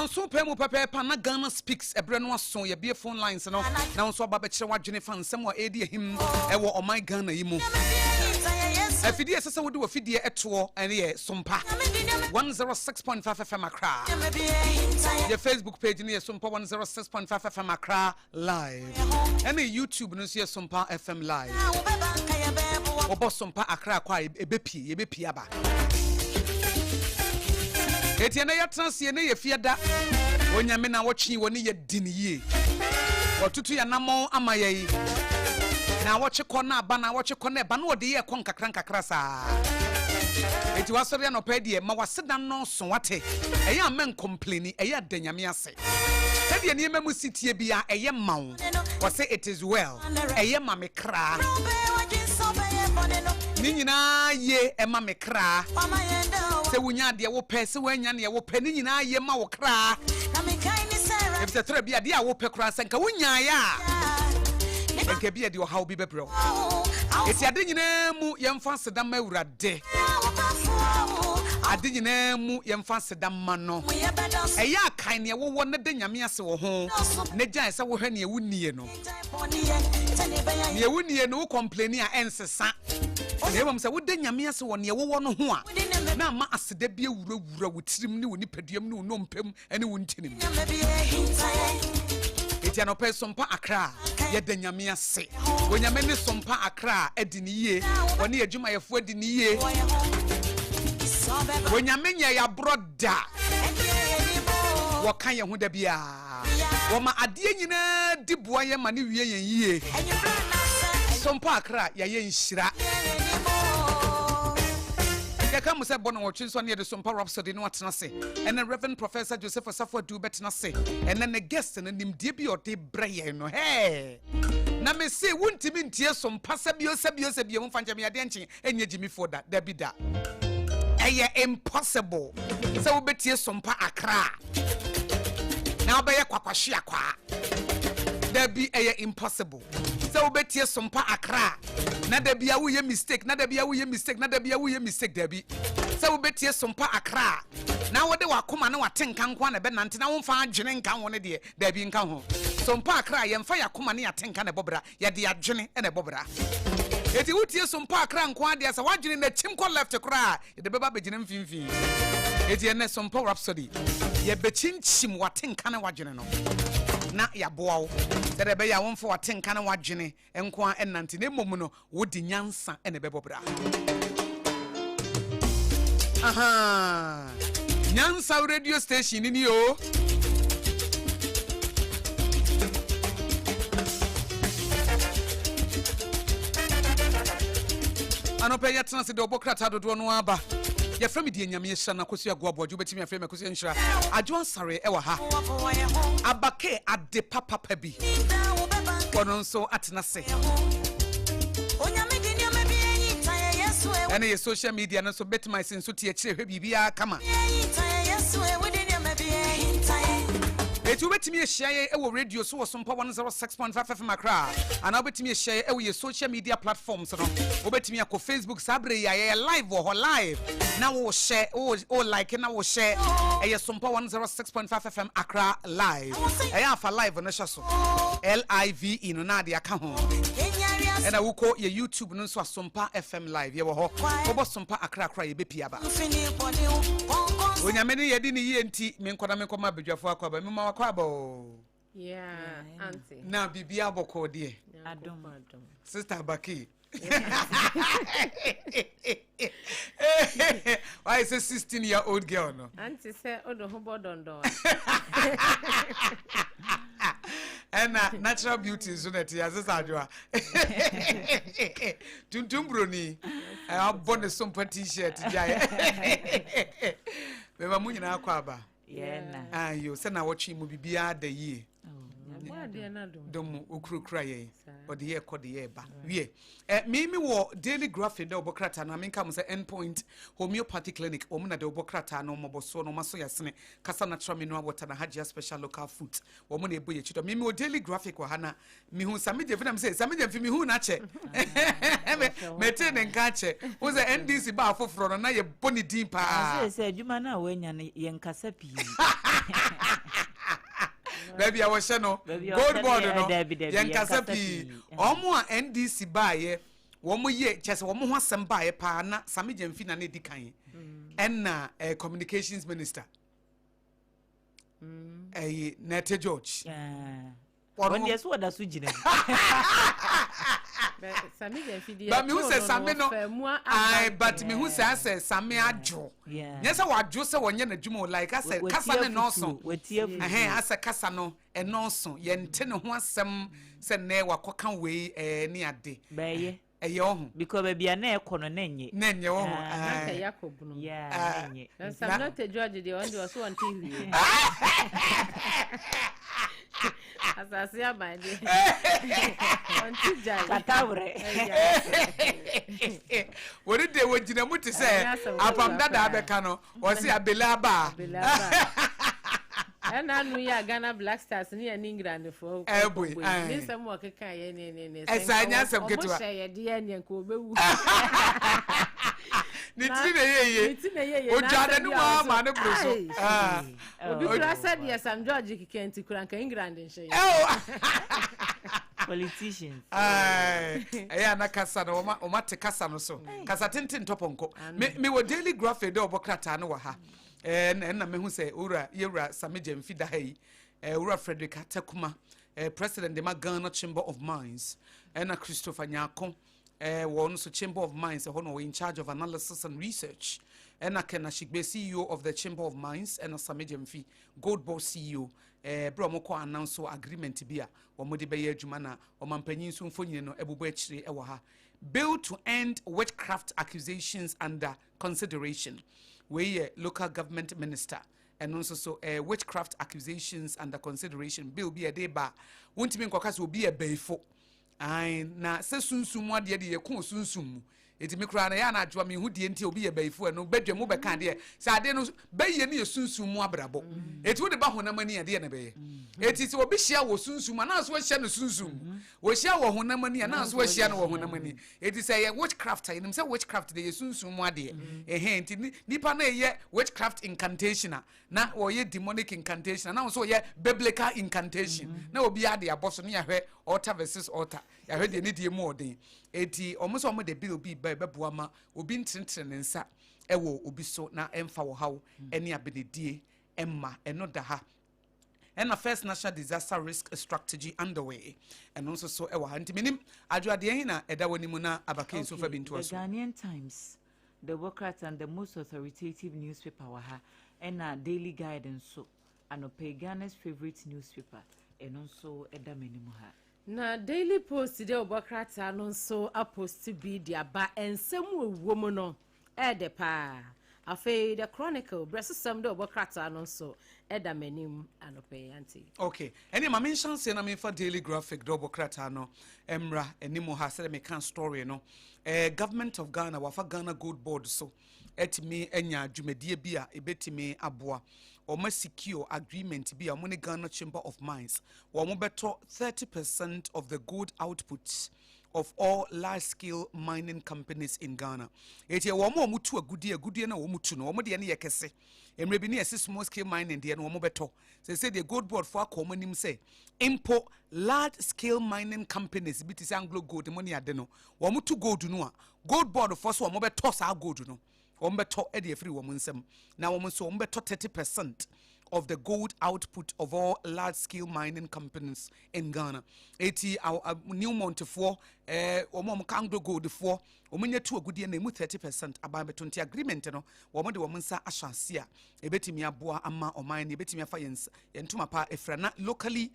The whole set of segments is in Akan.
Nanso pɛ mu pɛpɛɛpɛ na Ghana Speaks ɛberɛ no aso. Yɛbue phone lines no na wo nso aba bɛkyerɛ w'adwene fa nsɛm a ɛredi ahim ɛwɔ ɔman Ghana yi mu. Afidie a ɛsɛ sɛ wode w'afidie toɔ ɛne yɛ Sompa 106.5 FM Accra. Yɛ Facebook page no yɛ Sompa 106.5 FM Accra Live. Ɛne YouTube no nso yɛ Sompa FM Live. Wɔbɔ Sompa Accra kɔ a ɛbɛpie, yɛbɛpie aba. Eti ɛnɛ yɛatena ase ɛnɛ yɛ fie da. Onyame na wɔtwe wɔ ne yɛ di ne yie. Wɔtutu yɛn anammɔn ama yɛ yi. Na wɔtwe kɔ na aba na wɔtwe kɔ na ɛba na wɔde yɛ kɔ nkakra nkakra saa. Eti wasɔre anɔpa deɛ ma waseda nnɔɔso wate. Ɛyɛ a mɛnkɔmpleni, ɛyɛ a da Nyame ase. Sɛdeɛ nneɛma mu si tie bia ɛyɛ ma wo. Wɔse it is well, ɛyɛ ma me kra. Ne nyinaa ye ɛma me kra. Sɛ wonya deɛ wopɛ, sɛ woanya neɛ wopɛ, ne nyinaa ye ma wo kra. Efisɛ tɔrɔ bi adeɛ a wopɛ koraa sɛ nka wonyaeɛ a, nka bi ɛde ɔhaw bi bɛbrɛ wo. Eti ade nyinaa mu yɛmfa aseda ma Awurade. Ade nyinaa mu yɛmfa aseda ma no. Ɛyɛ a kae nea wowɔ na da Nyame ase wɔ ho, na gyae sɛ wohwɛ nea wunnie no. Nea wunnie no wo kɔmpleni a ɛnsesa. Na mmom sɛ woda Nyame ase wɔ nea wowɔ no ho a, na ama aseda bi awurawura wo tirim ne wo nipaduam ne wo nnompe mu ne wo ntini mu. Enti anɔpa yi Sompa Accra yɛda Nyame ase. Onyame ne Sompa Accra adi ne yie. Wɔne adwumayɛfoɔ adi ne yie. Onyame nyɛ yɛaborɔ da. Wɔka yɛn ho da biara. Wɔma adeɛ nyinaa di boa yɛn ma ne wie yɛn yie. Sompa Accra yɛayɛ nhyira. Yɛka mo sɛ bɔ no wɔtwe nso ne yɛde Sompa Rhapsody no atena ase. Ɛnɛ Rev. Professor Joseph Osafo Adu bɛtena ase. Ɛnɛ ne guest no nimdeɛ bi a ɔde brɛ yɛn no hɛɛ. Na me se wontumi ntie so mpa sɛ bio sɛ bio sɛ bio mfa nkyɛ me adeɛ nkye ɛnyɛ gyimifoɔ da dabi da. Ɛyɛ impossible sɛ wobɛtie so mpa akra na wobɛyɛ kwakwahwe akwaa. Dabi ɛyɛ impossible sɛ wobɛtie so mpa akra na da bia woyɛ mistake na da bia woyɛ mistake na da bia woyɛ mistake dabi sɛ wobɛtie so mpa akra na wode w'akoma ne w'atenka nko ara na ɛbɛnante na womfa adwene nka ho no deɛ, daabi nka ho. So mpo akra a, yɛmfa yɛn akoma ne yɛn atenka na ɛbɔ bra, yɛde yɛn adwene na ɛbɔ bra. Enti wotie so mpo akra nko ara deɛ, sɛ w'adwene no akyim kɔ left koraa a, yɛde bɛba abɛgyina mfimfini. Enti ɛnnɛ, so mpo Rhapsody, yɛbɛkyinkyim w'atenka ne w'adwene no na yɛaboa wo sɛdeɛ ɛbɛyɛ a womfa w'atenka ne w'adwene nko ara nnante, na mmom no, wode nyansa na ɛbɛbɔ bra. Aha! Nyansa radio station ni ni o. Anɔpɛ yɛtena ase de ɔbɔ krataa dodoɔ no aba. Yɛfrɛ me deɛ Nyame ahyira no Akosua Agoa Boagye wobɛtumi afrɛ me Akosua Nhyira. Adwo Asare ɛwɔ ha. Abake ade papapa bi. Ɔno nso atena ase. Ɛne yɛ social media no nso Bitmice nso te akyire hwɛ biribiara kama. Eti wobɛtumi ahyia yɛn wɔ radio so wɔ Sompa 106.5 FM Accra anaa wobɛtumi ahyia yɛn wɔ yɛ social media platforms no. Wobɛtumi akɔ Facebook saa berɛ yi a yɛyɛ live wɔ hɔ live na wohyɛ wo like na wohyɛ ɛyɛ Sompa 106.5 FM Accra live. Ɛyɛ afa live no hyɛ so live no na ade aka ho. Ɛna wokɔ yɛ YouTube no nso Asompa FM live yɛwɔ hɔ. Wobɔ Sompa Accra kora yɛbɛpie aba. Onyame ne yɛde ne yie nti menkɔ na menkɔma abadwafoɔ akɔ aba. Mema wakɔ aba o. Yeah, auntie. Na biribiara bɔkɔɔ deɛ. Adom. Adom. Sister Abaki. Why is a 16 year old girl no? Auntie sɛ ɔde ho bɔ dɔndɔn. Ɛna natural beauty nso na ɛte ase sɛ adwoa. Tuntum broni abɔ ne so mpa t-shirt gyae. Bɛma mo nyinaa kɔ aba. Ayo sɛ na wɔtwe mu biribiara da yie. Dom mu okurakura yɛn, ɔde yɛ kɔ de yɛ ba. Wie. Eh, me me wɔ Daily Graphic dɛ ɔbɔ krataa no, menka mo sɛ Endpoint Homeopathy Clinic, wɔn na de ɔbɔ krataa no, wɔbɔ soɔ no, wɔn aso yɛ asene, kasa natural mineral water na Hajia special local food. Wɔn na ɛbɔ yɛ akyi dɔ. Me me wɔ Daily Graphic wɔ ha na mehu Sami Gyamfi na me sɛ Sami Gyamfi mehu no akyɛ. Mete ne nka akyɛ. Wo sɛ NDC ba afoforɔ no na yɛbɔ ne din paa. Sɛ sɛ adwuma no a wɔanya no yɛnkasa pii. Baabi a wɔhyɛ no gold board no yɛnkasa pii. Wɔn a NDC baayɛ wɔn yɛ kyɛ sɛ wɔn ho asɛm baayɛ paa na Sami Gyamfi na na edi kan ɛna eh, communications minister ɛyi Nete George. Wɔn deɛ so wɔda so gyina mu. But mehu sɛ Sami no ayi but mehu sɛ asɛ Sami adwo nyɛ sɛ wadwo sɛ wɔnyɛ n'adwuma o, like asɛ kasa ne nɔɔso ɛhɛn, asɛ kasa no ɛnɔɔso, yɛnte ne ho asɛm sɛ nnɛ wakɔka wei ɛɛ ne ade. Bɛyɛ. Ɛyɛ ɔho. Because baabi a na ɛkɔ no na ɛnyɛ. Na ɛnyɛ ɔho. Na nka yɛ akɔ bunu. Yeah, na ɛnyɛ. Na Sam Nortey George deɛ, ɔno deɛ ɔso ɔnte hwee. Asase aban deɛ ɔnte gyae. Katawerɛ. Wɔne deɛ wɔgyina mu te sɛ apam dadaa bɛka no, ɔse abele aba. Abele aba. Ɛna anu yi a Ghana Black Stars ne yɛne Englandfoɔ ɛboy ne nsɛm wɔ keka yɛ ne ne ne ɛsa nyɛ asɛm ketewa. Ɔmo hyɛ yɛ deɛ neɛ nka ɔbɛwu. Ne tiri na ɛyɛ yie. Ne ti na ɛyɛ yie. Ogya n'anim a ma ne boro so. Obi kura sɛdeɛ Sam George keka nti kura nka England nhyɛ yɛ. Politicians. Ɛyɛ ana kasa no wɔn ate kasa no so kasa tenten ntɔpɔnkɔ. Me me wɔ Daily Graphic dɛ ɔbɔ krataa no wɔ ha. Ɛna ɛna mehu sɛ owura yɛwura Sami Gyamfi da ha yi, owura Frederick Atakuma, president de ma Ghana Chamber of Mines, ɛna Christopher Nyako, wɔn nso Chamber of Mines ɛhɔ na ɔwɔ in charge of analysis and research, ɛna Ken Ashigbe, CEO of the Chamber of Mines, ɛna Sami Gyamfi, Gold Board CEO, ɛɛ bere a wɔkɔ announce agreement bi a wɔn de bɛyɛ adwuma na ɔmanpanyin nso mfonyin no ɛbobɔ akyire ɛwɔ ha. Bill to end witchcraft accusations under consideration. Wei yɛ local government minister ɛno nso so witchcraft accusations under consideration bill bi a ɛde ba a wontumi nkɔka sɛ obi yɛ bɛyifo. Ae, na sɛ sunsum mu adeɛ de yɛko sunsum mu ɛtumi koraa na yɛ ana adwoa mehu deɛ nti obi yɛ bɛyifo. Ɛno bɛdwa mu bɛka adeɛ sɛ adeɛ no bɛyɛ no yɛ sunsum mu abrabɔ, ɛti wode ba honam ani adeɛ na bɛyɛ. Ɛti sɛ obi hyia wɔ sunsum mu anaa so ahyia no sunsum mu, wɔhyia wɔ honam ani anaa so ahyia no wɔ honam ani. Ɛti sɛ ɛyɛ witchcraft a, yɛnim sɛ witchcraft de yɛ sunsum mu adeɛ. Ɛhɛn, nti nipa no ɛyɛ witchcraft incantation a na wɔyɛ demonic incantation na wɔn nso wɔyɛ biblical incantation na obi ade abɔ so ne yɛahwɛ altar versus altar, yɛahwɛ deɛ ne deɛ mu ɔden. Eti wɔn nso wɔn de bill bi ba ɛbɛboa ma obi ntenetene ne nsa ɛwɔ obi so na ɛmfa wɔ haw ɛne abenedie ɛmma. Ɛno da ha. Ɛna first national disaster risk strategy underway, ɛno nso so ɛwɔ ha. Nti menim adwoadeɛ he na ɛda wɔ anim na abake nso fa bi ntoa The so. Ghanaian Times, the Democrat and the most authoritative newspaper wɔ ha, ɛna Daily Guide nso anɔpɛ, Ghana's favourite newspaper, ɛno nso ɛda m'anim ha. Na Daily Post de ɔbɔ krataa no nso apost bi de aba, nsɛm wɔ mu no ɛɛdɛ paa. Afei The Chronicle brɛsosɛm de ɔbɔ krataa no nso ɛda m'anim anɔpɛ yi, ante. Okay, ɛne ma menhyɛ aseɛ na memfa Daily Graphic de ɔbɔ krataa no mmra anim ha. Sɛdeɛ meka story no, Government of Ghana wafa Ghana Gold Board so ɛtumi anya dwumadie bi a ɛbɛtumi aboa wɔn secure agreement bi a wɔn ne Ghana Chamber of Mines, wɔn bɛtɔ 30% of the gold output of all large scale mining companies in Ghana. Eti wɔn a wɔn tu agudie, agudie na wɔn tu no, wɔn deɛ no yɛ kɛse. Mmerɛ bi ne yɛsi small scale mining deɛ no wɔn bɛtɔ sɛ deɛ Gold Board fo akɔ wɔn anim sɛ mpo large scale mining companies bi te sɛ Anglo Gold mo ne ade no, wɔn tu gold no a, Gold Board fo so wɔn bɛtɔ saa gold no, wɔn bɛtɔ de afiri wɔn nsam na wɔn nso wɔn bɛtɔ 30% of the gold output of all large scale mining companies in Ghana. Eti Newmont foɔ, wɔn a wɔn ka Anglo Gold foɔ, wɔn nyɛ tu agudie na emu 30% aban bɛtɔ. Nti agreement no wɔn de wɔn nsa ahyɛ ase a ebetumi aboa ama ɔman no ebetumi afa yɛn yɛn ntoma pa efra na locally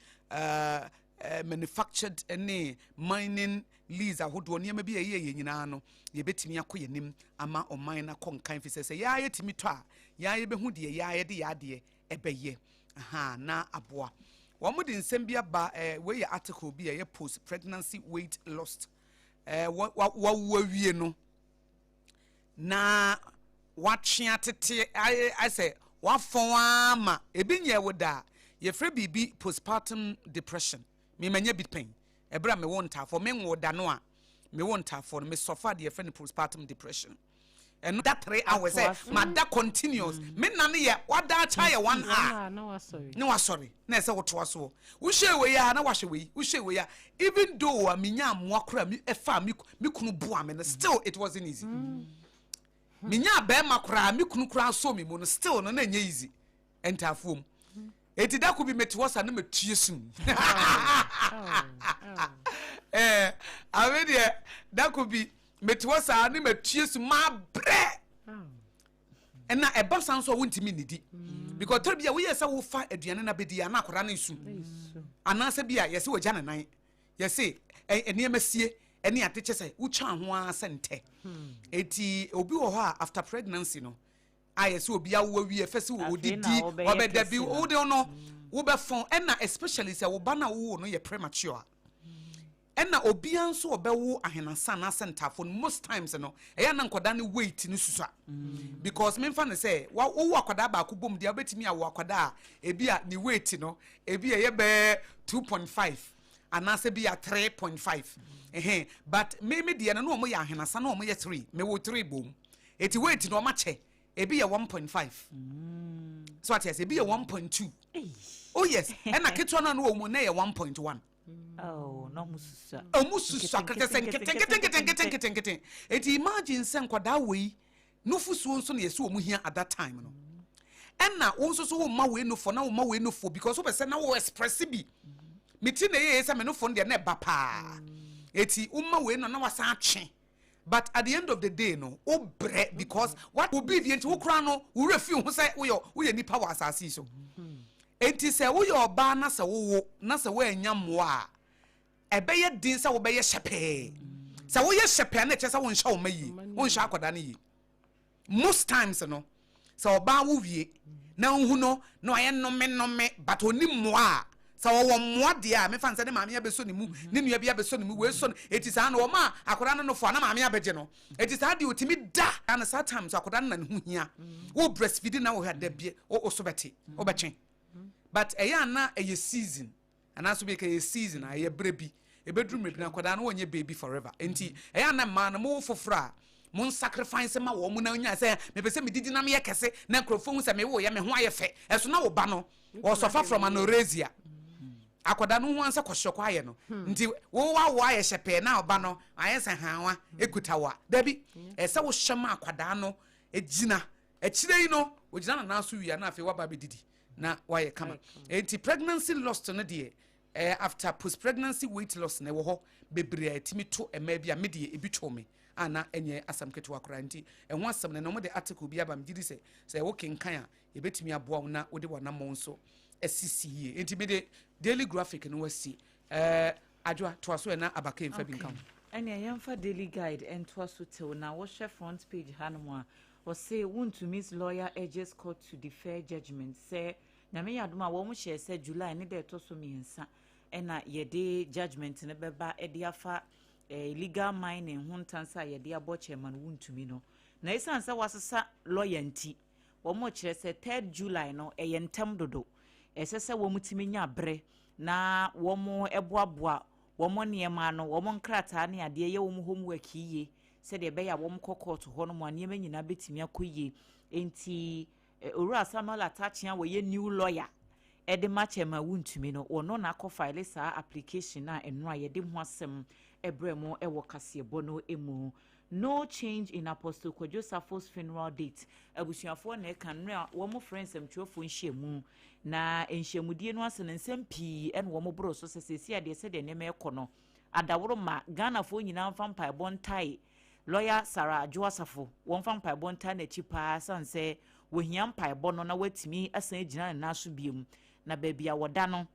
manufactured ne mining lease ahodoɔ nneɛma bi a ɛyɛ yɛn nyinaa no yɛbɛtumi akɔ yɛn anim ama ɔman no akɔ nkan fi sɛ yɛa yɛtumi tɔ a yɛa yɛbɛhu deɛ yɛa yɛde yɛ adeɛ ɛbɛyɛ aha na aboa. Wɔn de nsɛm bi aba. Wei yɛ article bi a ɛyɛ post pregnancy weight lost. Wawo awie no na watwe atete ayɛ sɛ wafɔn ama ebi nyɛ wo da. Yɛfrɛ biribi postpartum depression. Memanya bi pɛn ɛberɛ a mewo ntaafoɔ. Menwo da no a mewo ntaafoɔ no, mesɔfa deɛ yɛfrɛ no postpartum depression. Ɛno da 3 hours sɛ mada continuous. Me nna no yɛ wada akyɛ yɛ 1 hour na wasɔre. Ne wasɔre na ɛsɛ wotoa soɔ. Wohyɛ wei a na wahyɛ wei, wohyɛ wei a, even though a menya mmoa koraa mi ɛfa me kunu boa me no, still it wasn't easy. Menya bɛrima koraa, me kunu koraa so me mu no, still no na ɛnyɛ easy. Ntaafoɔ mu eti dako bi mete hɔ sa na metue sum. Abe deɛ, dako bi mete hɔ saa ne matue sum, mabrɛ. Ɛna ɛba san so a wontumi nnidi because tɔrɔ bi a woyɛ sɛ wofa aduane na bɛdi a, na akwadaa no nsu anaasɛ bi a yɛsɛ wɔgya ne nan, yɛsɛ nneɛma sie ɛne ade kyɛ sɛ wotwa ho ara sɛ ntɛ. Eti obi wɔ hɔ a after pregnancy no a yɛsɛ obi awo awie fɛ sɛ Afei odidi na wobɛyɛ ɔbɛda bi kɛse no. wode no wobɛfɔn. Ɛna especially sɛ wo ba no a wowɔ no yɛ premature a, ɛna obiara nso ɔbɛwo ahenasa anaasɛ ntaafo no, most times no ɛyɛ na nkwadaa no weight no susua because memfa no sɛ wowo akwadaa baako bom deɛ, wobɛtumi awo akwadaa a ebi a ne weight no ebi a ɛyɛ bɛɛ 2.5 anaasɛ bi a 3.5 ɛhɛn. But me deɛ no na wɔn yɛ ahenasa na wɔn yɛ 3. Mewo 3 bom, eti weight no wɔn akyɛ, ebi yɛ 1.5 so ate ase, ebi yɛ 1.2. Oh yes, ɛna ketewa no a no wɔ mu na yɛ 1.1. Oh, na ɔmo susua. Ɔmo susua kete sɛ nketenketenketenketenkete. Eti imagine sɛ nkwadaa wei nufusuo nso na yɛsɛ wɔn hia at that time no, ɛna wɔn nso so wɔn ma wei nufo na wɔn ma wei nufo because wɔpɛ sɛ na wɔ express bi. Me ti na ɛyɛ sɛ me nufo no deɛ na ɛba paa, eti wɔn ma wei no na wasan atwe. But at the end of the day no, wo brɛ because what obi deɛ nti wo kora no wura fi ho sɛ woyɛ nipa wɔ asase yi so. Eti sɛ woyɛ ɔbaa na sɛ wowo na sɛ woanya mmoa a, ɛbɛyɛ den sɛ wobɛyɛ hyɛpɛɛ. Sɛ woyɛ hyɛpɛɛ na ɛkyɛ sɛ wonhyɛ wo ma yie, wonhyɛ akwadaa no yie. Most times no, sɛ ɔbaa wo wie na wohu no na ɔyɛ nnome nnome, but ɔni mmoa a, sɛ ɔwɔ mmoa deɛ a, mefa nsɛ ne maame abɛsɔ ne mu, ne nua bi abɛsɔ ne mu, wei sɔ no. Eti saa no wɔn a akwadaa no nofo a na maame abɛgye no, eti saa deɛ otumi da ana. Saa time so akwadaa no na ne ho hia wo breastfeeding na wɔhwɛ ada bie wo so bɛte wobɛtwe. But ɛyɛ ana ɛyɛ season anaasɛ bi ka ɛyɛ season a ɛyɛ berɛ bi ɛbɛduru mmerɛ bi na akwadaa no wɔnyɛ baby forever. Nti ɛyɛ ana mmaa no mowo foforɔ a, mo sacrifice ma wɔn mo na nya sɛ mepɛ sɛ medidi na meyɛ kɛse na nkurɔfoɔ hu sɛ mewo yɛ me ho ayɛ fɛ. Ɛso na wo ba no wɔsɔfa from anorexia. Akwadaa no ho ansa kɔhyɛ kɔ ayɛ no nti wo wawo ayɛ hyɛ pɛɛ na ɔba no ayɛ sɛ hawa ekuta wa. Dabi, ɛsɛ wohyɛ ma akwadaa no egyina akyire yi no ogyina nana so wia na afei waba abɛdidi na wayɛ kama. Nti pregnancy loss no deɛ, after post pregnancy weight loss na ɛwɔ hɔ bebree a ɛtumi to mmaa bi a, me deɛ ebi to me a na ɛnyɛ asɛm ketewa koraa. Nti ɛho asɛm no na wɔde article bi aba. Megye di sɛ ɛwɔ kenkan a, yɛbɛtumi aboa wo na wode w'anammɔn nso asisi yie. Nti mede Daily Graphic no asi. Adwoa, toa so ɛna abaka mfa bi nka ho. Ɛnea yɛmfa Daily Guide ntoa so tew na wɔhyɛ front page hanom a, ɔse Wontumi's lawyer urges court to defer judgment. Sɛ Nyame yɛ adom a, wɔn hyɛ sɛ July ne da ɛtɔ so 3 ɛna yɛde judgment no bɛba ɛde afa illegal mining ho ntansa a yɛde abɔ Chairman Wontumi no. Na ɛsiane sɛ wasesa lawyer nti, wɔn kyerɛ sɛ 3rd July no ɛyɛ ntɛm dodo. Ɛsɛ sɛ wɔn tumi nya berɛ na wɔn ɛboaboa wɔn nneɛma ano, wɔn nkrataa ne adeɛ, yɛ wɔn homework yie sɛdeɛ ɛbɛyɛ a wɔn kɔ court hɔ nom a, nneɛma nyinaa bɛtumi akɔ yie. Nti Owura Samuel Atta Akyea, wɔyɛ new lawyer ɛde ma Chairman Wontumi no, wɔno na akɔ file saa application a ɛno a yɛde ho asɛm ɛbrɛ mu ɛwɔ kaseɛbɔ no mu. No change in Apostle Kwadwo Safo's funeral date. Abusuafoɔ na ɛka nnora a wɔn frɛ nsɛmtwerɛfoɔ nhyiamu na nhyiamudie no ase no, nsɛm pii ɛna wɔn boro so sɛ sɛsi adeɛ sɛdeɛ nneɛma ɛkɔ no, adaworo ma Ghanafoɔ nyinaa mfa mpaebɔ ntae lawyer Sarah Adwoa Safo, wɔmfa mpaebɔ ntae n'akyi paa, san sɛ wɔhia mpaebɔ no na watumi asan agyina ne nan so biom. Na baabi a wɔda no,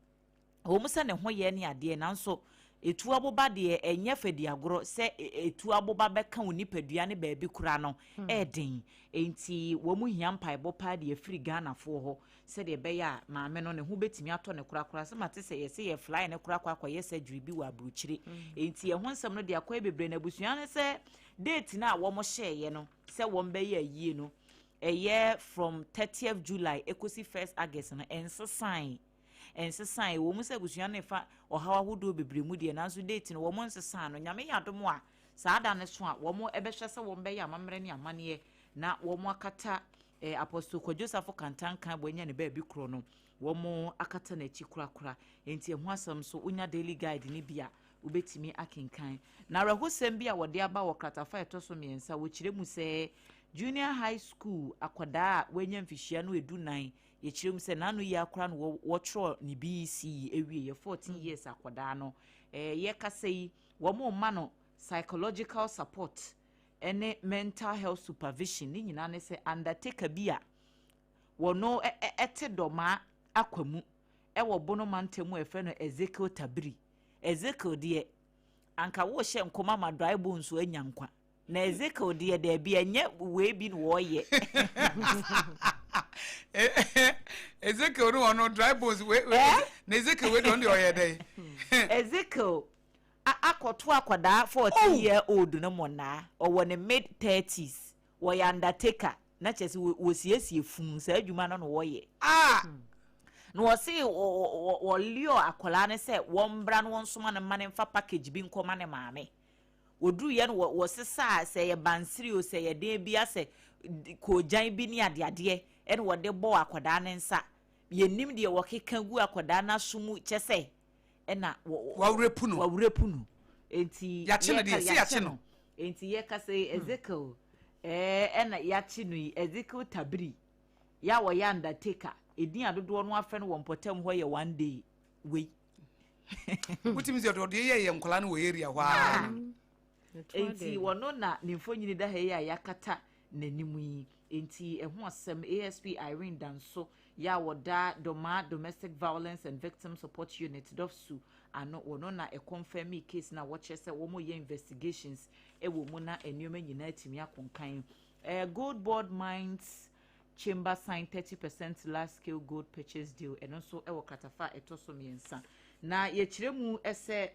wɔn sɛ ne ho yɛ ne adeɛ, nanso Etu aboba deɛ ɛnyɛ fɛdiagorɔ sɛ etu aboba bɛka wo nipadua ne baabi kora no ɛɛden. Enti wɔn hia mpaebɔ paa de afiri Ghanafoɔ hɔ sɛdeɛ ɛbɛyɛ a maame no ne ho bɛtumi atɔ ne korakora. Sɛ mate sɛ yɛsɛ yɛ fly ne korakora akɔyɛ surgery bi wɔ aburokyire. Enti ɛho nsɛm no de akɔyɛ bebree na abusua no sɛ date no a wɔn hyɛeɛ no sɛ wɔn bɛyɛ ayie no, ɛyɛ from 30th July ekosi 1st August no, ɛnsesan ɛnsesan. Ɛwɔ mu sɛ abusua no fa ɔhaw ahodoɔ bebree mu deɛ, nanso date no wɔn nsesan no. Nyame yɛ adom a, saa da no so a wɔn ɛbɛhwɛ sɛ wɔn bɛyɛ amammerɛ ne amanneɛ na wɔn akata Apostle Kwadwo Safo Kantankan bɔ anya ne baabi korɔ no, wɔn akata n'akyi korakora. Nti ɛho asɛm so wonya Daily Guide ne bi a, wobɛtumi akenkan. Na awerɛhosɛm bi a wɔde aba wɔ kratafa a ɛtɔ so 3, wɔkyerɛ mu sɛ junior high school akwadaa a wanya mfihyia no 14, yɛkyerɛ mu sɛ n'ano yi akora no wɔtwerɛ ne BECE awie, yɛ 14 years akwadaa no, yɛkasa yi wɔn mma no psychological support ɛne mental health supervision. Ne nyinaa ne sɛ undertaker bi a wɔno ɛte Dɔmaa akwa mu ɛwɔ Bono mantam a yɛfrɛ no Ezekiel Tabiri. Ezekiel deɛ, anka wohyɛ nkɔm ama dry bones anya nkwa, na Ezekiel deɛ, daabi, ɛnyɛ wei bi na wɔreyɛ. Ezekiel no, ɔno dry bones wei wei na Ezekiel wei de, ɔno deɛ ɔyɛ dɛ. Ezekiel akɔto akwadaa 14 year old no mɔnaa, ɔwɔ ne mid 30s, wɔyɛ undertaker na kyerɛ sɛ wɔsiesie funu, saa adwuma no na wɔyɛ. Na wɔse wɔlure akwadaa no sɛ wɔmbra no wɔnsoma no ma ne mfa package bi nkɔma ne maame. Wɔduruyɛ no, wɔsesa sɛ yɛ bansiri o, sɛ yɛ den bi asɛ koogyan bi ne adeadeɛ, ɛna wɔde bɔɔ akwadaa ne nsa. Yɛnim deɛ wɔkeka gu akwadaa n'aso mu, kyɛ sɛ ɛna wawurapu no. Wawurapu no, nti Yɛakye no deɛ, sɛ yɛakye no. Nti yɛka sɛ Ezekiel ɛna yɛakye no yi, Ezekiel Tabiri yɛ a wɔyɛ undertaker, edin adodoɔ no afɛ no wɔ mpɔtam hɔ yɛ One Day wei. Wotumi sɛ ɔde yɛ yɛ nkwadaa no wɔ area hɔ ara. Nti wɔno na ne mfonyini da ha yi a yɛakata n'anim yi. Nti ɛho asɛm, ASP Irene Danso yɛ a wɔda Dɔmaa Domestic Violence and Victim Support Unit, DOVVSU, ano, wɔno na ɛconfirm case na wɔkyerɛ sɛ wɔn yɛ investigations ɛwɔ mu na nneɛma nyinaa atumi akonkan. Gold Board Mines Chamber sign 30% large scale gold purchase deal, ɛno nso ɛwɔ kratafa a ɛtɔ so 3. Na yɛkyerɛ mu ɛsɛ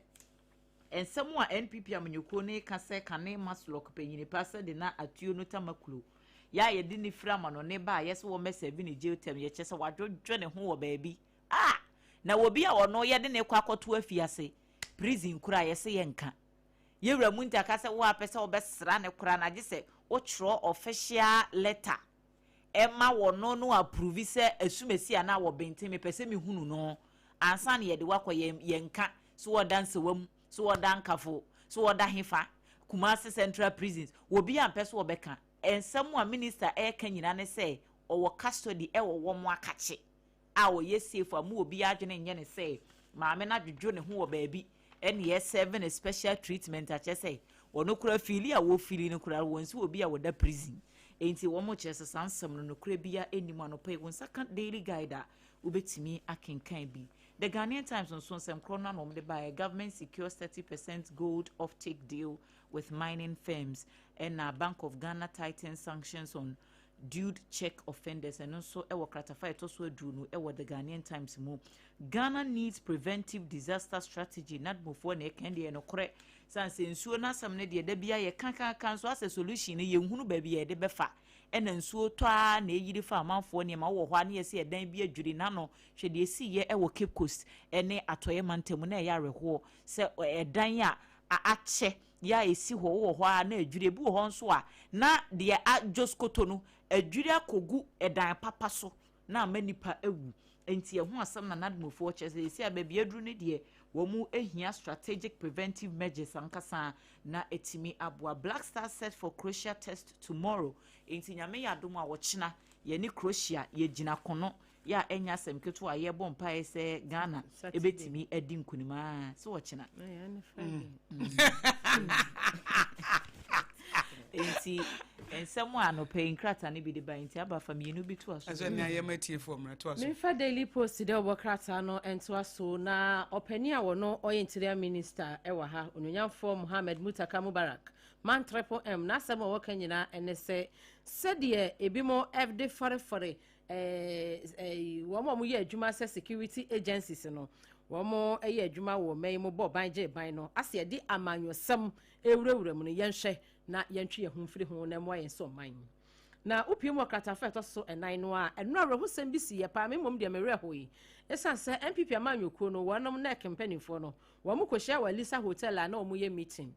nsɛm a NPP amanyɔkuo no ka sɛ kane MASLOC panyini pa sɛ de na atuo no Tamaklo yɛ a yɛde ne firi ama no ne ba a yɛsɛ wɔn mɛserve ne jail term, yɛkyɛ sɛ wadwodwo ne ho wɔ baabi a na obi a ɔno yɛde ne kɔ akɔto afiase prison kora a yɛsɛ yɛnka yɛwura mu ntaka sɛ wo apɛ sɛ wɔbɛsra ne kora na agye sɛ wotwerɛ official letter ɛma wɔno no approve sɛ asumasi anaa wɔ bɛnten mepɛ sɛ mehunu no ansa na yɛde wakɔ. Yɛnka so wɔda Nsawam so, wɔda Nkafo so, wɔda hefa, Kumase Central Prisons, obi a mpɛ so wɔbɛka nsɛm a minister ɛreka nyinaa ne sɛ ɔwɔ custody ɛwɔ wɔn akakye a ɔyɛ safe a mu obi adwene nyɛ ne sɛ maame no adwodwo ne ho wɔ baabi ɛne yɛ serve ne special treatment, akyɛ sɛ wɔn kora feel a wɔfeel no kora wɔn si obi a wɔda prison. Nti wɔn kyerɛ sɛ saa nsɛm no nokora bia anim. Anɔpa yi wɔn nsa ka Daily Guide a, wobɛtumi akenkan bi. The Ghanaian Times nso, nsɛm korɔ no na wɔn de baeɛ: government secures 30% gold offtake deal with mining firms, ɛna Bank of Ghana tightens sanctions on dude check offenders. Ɛno nso ɛwɔ kratafa a ɛtɔ so 20 ɛwɔ The Ghanaian Times mu. Ghana needs preventive disaster strategy, NADMOfoɔ na ɛka deɛ nokorɛ san sɛ nsuo n'asɛm no deɛ, da bi ayɛ kankaka nso asɛ solution no yɛnhunu baabi a yɛde bɛfa. Ɛna nsuo tɔ a na ɛyiri fa amanfoɔ nneɛma wɔ hɔ a ne yɛsɛ ɛdan bi adwiri n'ano. Hwɛ deɛ esi yɛ ɛwɔ Cape Coast ɛne Atɔeɛ mantam na ɛyɛ awerɛhoɔ sɛ ɛdan a akyɛ yɛ a esi hɔ wɔ hɔ a na adwiri. Ebi wɔ hɔ nso a na deɛ adwo skoto no adwiri akɔgu ɛdan papa so na ama nipa awu. Nti ɛho asɛm na NADMOfoɔ kyerɛ sɛ esi a baabi aduru no deɛ, wɔn ehia strategic preventive measures ankasa na etimi aboa. Black Stars set for Croatia test tomorrow. Nti Nyame yɛ adom a, wɔkyena yɛne Croatia yɛgyina kono yɛ a ɛnya asɛm ketewa a yɛbɔ mpaeɛ sɛ Ghana ebetumi adi nkunim a sɛ wɔkyena. Nti Nsɛm a anɔpa yi nkrataa no bi de bae nti aba fa mmienu bi toa so. Ɛsɛ nea yɛma atiefoɔ mmara toa so. Memfa Daily Post dɛ wɔbɔ krataa no ntoa so na ɔpanin a wɔno ɔyɛ Interior Minister wɔ ha, Onuonyamfoɔ Mohammed Mutaka Mubarak, Man Triple M, n'asɛm a ɔka nyinaa ne sɛ sɛdeɛ ebinom de fɔrefɔre wɔn a wɔyɛ adwuma sɛ security agencies no, wɔn yɛ adwuma wɔ ɔman yi mu bɔ ban gye ban no, asɛ yɛde amanyɔsɛm ewurawura mu no, yɛnhwɛ na yɛntwe yɛn ho mfiri ho na ɛmmoa yɛn sɛ ɔman. Na wopue mu wɔ kratafa a ɛtɔ so ɛnan no a, ɛno awerɛhosɛm bi si yɛ paa, me mmom deɛ me werɛ hoe. Ɛsiane sɛ NPP amanyɔkuo no, wɔnom NEC mpanimfoɔ no, wɔn kɔhyia wɔ Alisa Hotel a na wɔn yɛ meeting.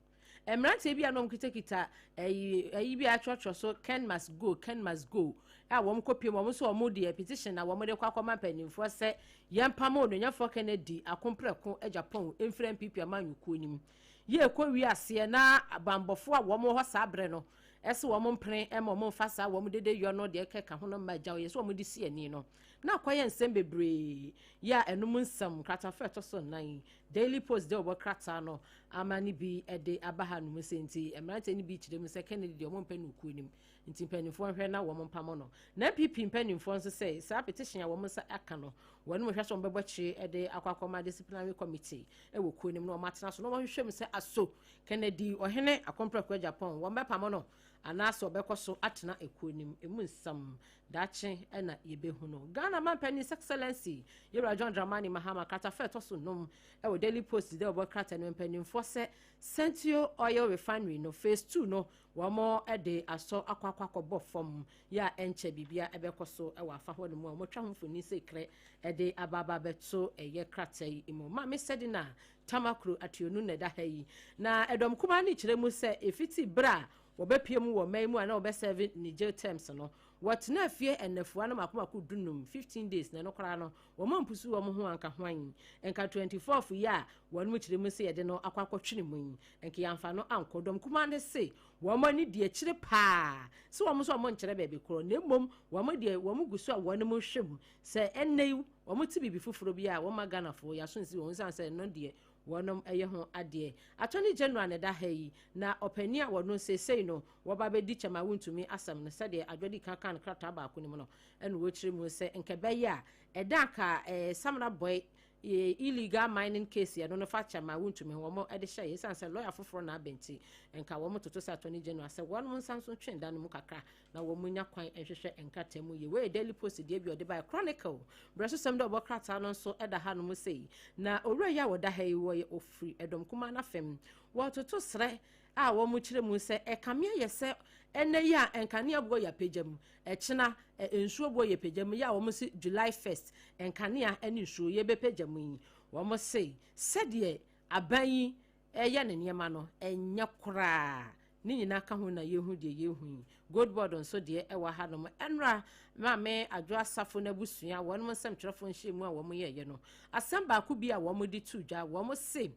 Mmeranteɛ bi a na wɔn kitakita ɛyi ɛyi bi a atwerɛtwerɛ so Ken must go, Ken must go, a wɔn kɔpie mu, wɔn nso wɔn deɛ petition na wɔn de kɔ akɔma mpanimfoɔ sɛ yɛmpamo Onuonyamfoɔ Kennedy Akompreko Agyapong mfiri NPP amanyɔkuo no mu. Yie kɔ wie aseɛ na abanbɔfoɔ a wɔn wɔ hɔ saa berɛ no ɛse wɔn mpene ma wɔn mfa saa wɔn dede yɔ no deɛ ɛkeka ho no mma agya yɛ sɛ wɔn de si ani no na akɔyɛ nsɛm bebree yɛ a ɛnom nsɛm kratafa ɛtɔ so nnan Daily Post de wɔbɔ krataa no ama no bi de aba ha nom sɛ nti mmeranteɛ no bi kyerɛ mu sɛ Kennedy deɛ wɔn mpɛ no kuo nim nti mpanimfoɔ nhwɛ na wɔn mpamo no. Na NPP mpanimfoɔ nso sɛ saa petition a wɔn nsa aka no wɔn hwɛ sɛ wɔn bɛbɔ kyere de akɔ akɔma disciplinary committee wɔ kuo no mu na wɔn atena so na wɔn ahwehwɛ mu sɛ aso Kennedy ɔhene Akompreko Agyapong wɔn bɛpamo no anaasɛ ɔbɛkɔ so atena ekuo no mu. Emu nsɛm daakye na yɛbɛhu no. Ghana manpanin His Excellency Yewura John Dramani Mahama kratafa ɛtɔ so num wɔ Daily Post dɛ wɔbɔ krataa no mpanimfoɔ sɛ Sentuo Oil Refinery no phase 2 no wɔn de asɔ akɔ akɔ akɔbɔ fam yɛ a ɛnkyɛ biribia ɛbɛkɔ so wɔ afa hɔ no mu a wɔatwa ho mfoni sɛ krɛ ɛde aba aba bɛto ɛyɛ krataa yi mu. Maame Sedina Tamakuro Atuonu na ɛda ha yi. Na ɛdɔm kumaa no kyerɛ mu sɛ ɛfiti berɛ a wɔbɛpie mu wɔ man mu a na wɔbɛsɛve ne jail terms no, wɔtena fie nnafua no mako mako dunum, 15 days, na ɛno koraa no wɔn ampusu wɔn ho anka hwan nka 24 yi a wɔn mu kyerɛ mu sɛ yɛde no akɔ akɔtwene mu yi nka yɛamfa no ankɔ. Dɔm kumaa no se wɔn ani di akyire paa sɛ wɔn nso wɔn nkyerɛ baabi korɔ, na mmom wɔn deɛ wɔn gu so a wɔn mu hwɛ mu sɛ ɛnnɛ yi wɔn te biribi foforɔ bi a wɔn ma Ghanafoɔ yɛaso nsi wɔn nsan sɛ ɛno deɛ wɔnom ɛyɛ ho adeɛ. Attorney General na ɛda ha yi, na ɔpanin a wɔno seesei no wɔba bɛdi kyɛm a wontumi asɛm no sɛdeɛ adwadi kan kan krataa baako no mu no ɛna wɔkyerɛ mu sɛ nka ɛbɛyɛ a ɛda nka Samina Boy illegal mining case yɛ no no fa kyɛm a wontumi ho wɔn de hyɛ yɛ sɛ lawyer foforɔ na abɛnti nka wɔn toto sɛ Attorney General sɛ wɔn nsa nso twe da no mu kakra na wɔn nya kwan nhwehwɛ nkrataa mu yie. Wei yɛ Daily Post deɛ bi ɔde baeɛ. Chronicle berɛsosɛm dɛ ɔbɔ krataa no nso da hanom sei. Na owura yi a wɔda ha yi wɔyɛ ofiri ɛdɔm kumaa no afam. Wɔtoto serɛ a wɔn kyerɛ mu sɛ ɛkame ayɛ sɛ ɛnɛ yi a nkanea boɔ yɛ apagya mu, ɛkyena nsuo boɔ yɛ pagya mu yɛ a wɔn se July 1st nkanea ne nsuo yɛbɛpagya mu yi. Wɔn se sɛdeɛ aban yi ɛyɛ ne nneɛma no ɛnyɛ koraa. Ne nyinaa ka ho na yɛhu deɛ yɛhu yi. Gold Board nso deɛ ɛwɔ hanom. Ɛnora Maame Adwo Asafo n'abusua wɔn nsɛmtwerɛfoɔ nhyiamu a wɔn yɛɛyɛ no, asɛm baako bi a wɔn de to dwa, wɔn se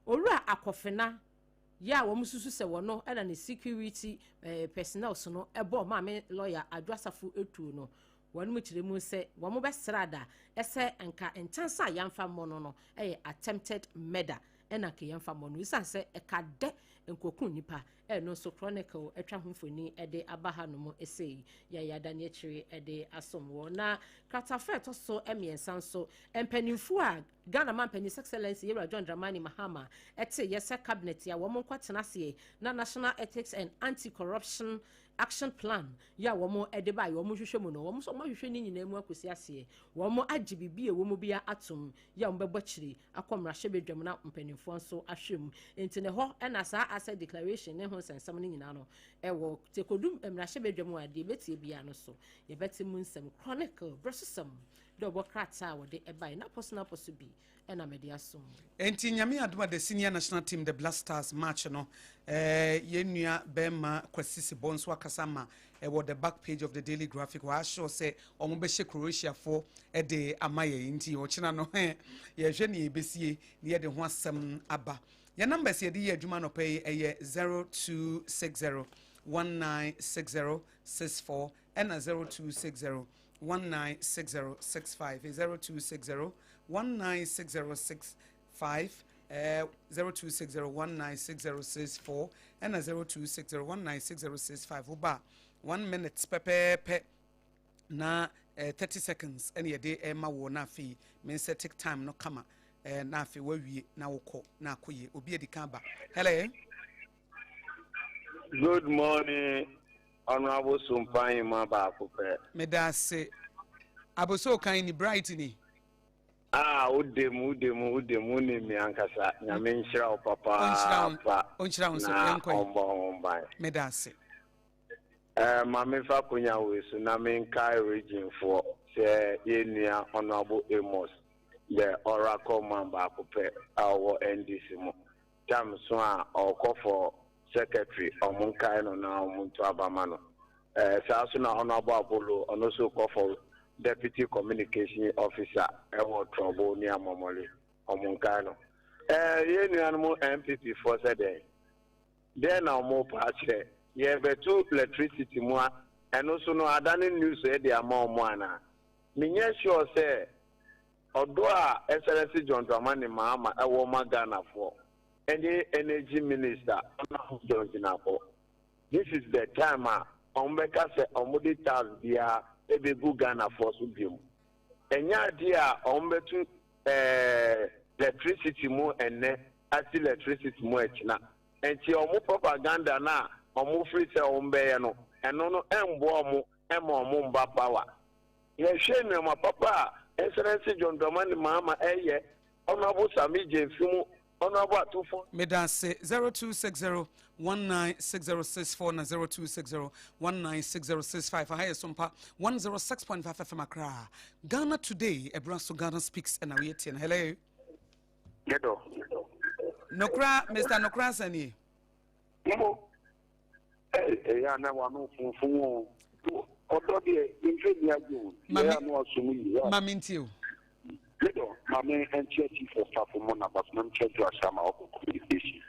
Owura Akɔfena yɛ a wɔn susu sɛ wɔn ɛna ne security personnel no ɛbɔ Maame lawyer Adwo Asafo etuo no, wɔn mu kyerɛ mu sɛ wɔn bɛsra da ɛsɛ nka nkyɛnse a yɛmfa mmɔ no no ɛyɛ attempted murder ɛna nka yɛmfa mmɔ no esiane sɛ ɛka dɛ nkoku nipa. Ɛno nso Chronicle atwa ho mfoni ɛde aba ha nom ɛsei yɛ yɛada ne akyire ɛde asom wɔ. Na kratafa ɛtɔ so mmiɛnsa nso, mpanimfoɔ a Ghana man panin His Excellency Yewura John Dramani Mahama ɛte yɛ sɛ cabinet a wɔn nkɔ tena aseɛ na National Ethics and Anti-Corruption Action Plan yɛ a wɔn ɛde ba yɛ wɔn hwehwɛ mu no, wɔn nso wɔn ahwehwɛ ne nyinaa mu akɔsi aseɛ, wɔn agye biribi a ɛwɔ mu bi atom yɛ a wɔn bɛbɔ akyire akɔ mmarahyɛbadwam na mpanimfoɔ nso ahwɛ mu. Nti ne hɔ ɛna saa asset declaration ne ho nsɛnsɛm no nyinaa no ɛwɔ tekodu mmarahyɛbadwam a deɛ ɛbɛtie biara no so yɛbɛte mu nsɛm. Chronicle berɛsosɛm dɛ ɔbɔ krataa a wɔde ɛbae na pɔso na pɔso bi ɛna mɛde asom. Enti Nyame adom a the senior national team, the Black Stars match no, yɛn nua bɛrima Kwasi Sebɔ nso akasa ma ɛwɔ the back page of the Daily Graphic. Wɔahyɛ sɛ wɔn bɛhyɛ Croatiafoɔ de ama yɛn, nti ɔkyena no yɛhwɛ nea yɛbɛsie na yɛde ho asɛm aba. Yɛn numbers yɛde yɛ adwuma nɔpɛ yi ɛyɛ 0260 1960 64 ɛna 0260 196065, 0260 196065. 0260196064 ɛna 0260196065. Woba a, one minute pɛpɛɛpɛ na 30 seconds ɛne yɛde ɛma wɔ, na afei me nsa take time no kama na afei wawie na wokɔ na akɔ yie. Obi adi kan ba. Hello. Good morning, Honorable Sumpahima baako pɛ. Meda ase. Aboso kan ni Bright ni. Ah, wode mu, wode mu, wode mu, wonim me ankasa. Nyame nhyira wo papaapa. Ɔnhyira wo nso. Na yɛnkɔ yi. Ɔmbɔ ho ban. Meda ase. Ma memfa konya wei so na menkae regionfoɔ sɛ yɛnnua Honorable Amos, the Oracle man baako pɛ a ɔwɔ NDC mu. Tam so a ɔrekɔ for secretary, ɔmo nkae no na ɔmo nto aba ma no. Saa so na Honorable Abolo, ɔno nso kɔ for deputy communication officer ɛwɔ Trɔbo ne Amɔmɔle, ɔmo nkae no. Yɛn nuanom NPP foɔ, sɛ dɛn dɛn na ɔmo pa akyerɛ yɛbɛto electricity mu a, ɛno so no adane news ɛde ama ɔmo ana? Menyɛ sure sɛ ɔdɔ a Excellency John Dramani Mahama ɛwɔ ma Ghanafoɔ ɛne Energy Minister Honorable John Jinapor, this is the time a ɔmo bɛka sɛ ɔmo de tax biara ɛbɛgu Ghanafoɔ so biom. Ɛnyɛ adeɛ a ɔmo bɛto electricity mu ɛnɛ ati electricity mu ɛkyina. Nti ɔmo propaganda na ɔmo firi sɛ ɔmo bɛyɛ no, ɛno no ɛmboa ɔmo ɛma ɔmo mba power. Yɛhwɛ nneɛma papa a Excellency John Dramani Mahama ɛyɛ, Honourable Sammy Gyamfi mu, Honourable Atufo. Meda ase. 0260196064 na 0260196065. Aha yɛ Sompa 106.5 FM Accra. Ghana Today ɛbra so, Ghana Speaks ɛna woyɛ tie no. Hello. Gedo. Nokora Mr Nokora Sani. Mo ɛyɛ ana wano funfun o, ɔdɔ deɛ nfɛ ni agye o, yɛ ano asom yi. Mami ntie o. Gedo, maame nkyɛn chief of staff mo na baso nkyɛn do ahyɛ ama ɔkɔ communication,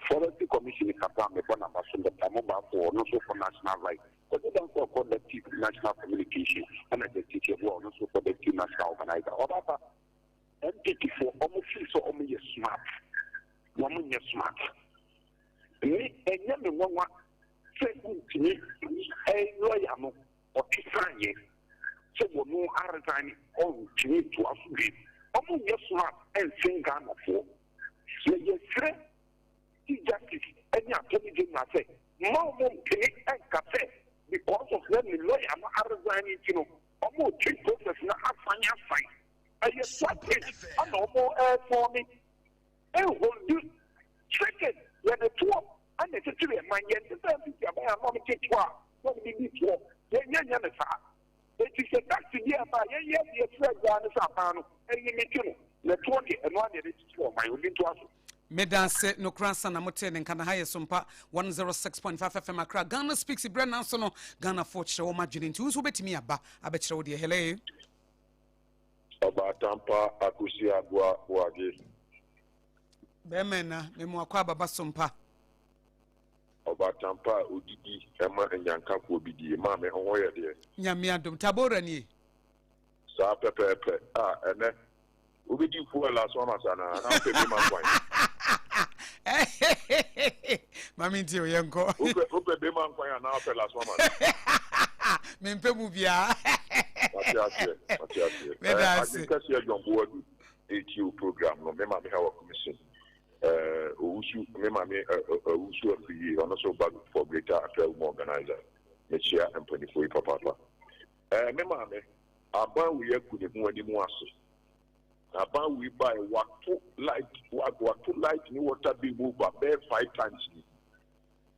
Forestry Commission kasa mebɔ na baso Dr. Mobafo, ɔno nso for national right ɔde dan kɔ ɔkɔ deputy national communication, ɛna Justice Yeboah, ɔno nso for deputy national organizer. Ɔbaba NPP fo, ɔmo feel sɛ ɔmo yɛ smart, wɔn nyɛ smart. Ne ɛnyɛ me nwanwa sɛ ntumi ɛyɛ lɔya no ɔte san yɛ sɛ wɔn aresign, ɔntumi ntoa so bi. Ɔmo nyɛ smart ɛnsen Ghanafoɔ. Na yɛsrɛ Chief Justice ɛne Attorney General sɛ mma ɔmo mpene ɛnka sɛ because of sɛ ne lɔya no aresign nti no, ɔmo twe process no asan asan. Ɛyɛ strategy ɛna ɔmo ɛɛfɔɔ ne ɛnhold. Second, yɛde toɔ ɛna ɛkyekyere ɛman. Yɛn te sɛ NPP aban a na ɔmo kye toɔ a na ɔmo de di toɔ. Yɛnyɛ nyɛ ne saa. Eti sɛ tax bi ɛba a, yɛnyɛ deɛ fira biara ne sɛ aban no ɛlimit no na toɔ deɛ, ɛno adeɛ de kyekyere ɔman. Obi nto aso. Meda ase. Nokora sa na motee ne nka na ha yɛ Sompa 106.5 FM Accra. Ghana Speaks berɛ nanso no Ghanafoɔ kyerɛ wɔn adwene, nti wo nso wobɛtumi aba abɛkyerɛ wo deɛ. Hello. Ɔbaatampa Akosi Aboa Boage. Bɛrima na memu akɔ ababa Sompa. Ɔbaatampa a odidi ɛma nyankafoɔ bi die. Maame, ɔho yɛ deɛ? Nyame adom. Tabora nie. Saa pɛpɛɛpɛ. A ɛnɛ wobɛdi fuel aso ama sa na anaa wopɛ bi ma nkwan? Mame ntie o, yɛnkɔ. Wopɛ bi ma nkwan anaa wopɛ laso ama sa? Mempɛ mu biaa. Mate aseɛ, mate aseɛ. Meda ase. Adwenkɛseɛ John Boadu ɛtie wo program no. Me maame Hawa Commission Owusu, me maame Owusu Afiri, ɔno nso ba for Greater Accra Women Organizer. Mekyia mpanimfoɔ yi papaapa. Me maame, aban wei agu ne ho anim ase. Aban wei bae, wato light, wato light ne water bill mu ba bɛyɛ five times ni.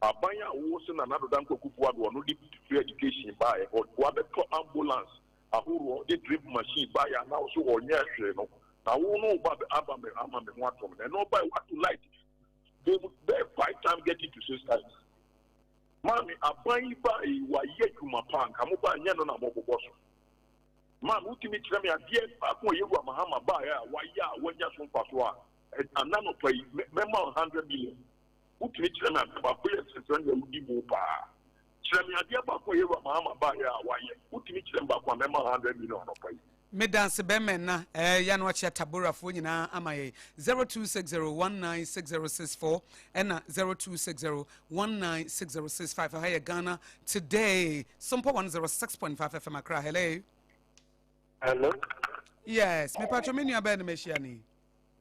Aban a wo se Nana Addo Dankwa Akufo-Addo, ɔno de free education baeɛ, wabɛtɔ ambulance ahoroɔ de drip machine baeɛ a na wo so ɔnyɛ hwee no, na wo no ba aba me ama me ho atɔ me na ɛno ɔbae, wato light bill mu bɛyɛ five times, getting to six times. Maame, aban yi bae, wayɛ adwuma paa. Nka mo baa nyɛ no na mobobɔ so. Maame, wotumi kyerɛ me adeɛ baako a yɛwura Mahama baeɛ a wayɛ a wanya so mfa so a, ananɔpa yi mɛma wo 100 million. Wotumi kyerɛ me adeɛ baako yɛ nsɛnsɛn deɛ wodi mu paa? Kyerɛ me adeɛ baako a yɛwura Mahama baeɛ a wayɛ. Wotumi kyerɛ me baako a, mɛma wo 100 million anɔpa yi. Medanse bɛmɛ na eh, ya no akyea Taborafoɔ nyinaa ama yɛn. 0260196064 ɛna 0260196065. Ɛha yɛ Ghana Today. Sompa 106.5 FM Accra. Hello. Hello. Yes, me patro me nua bɛn na mehyia ni.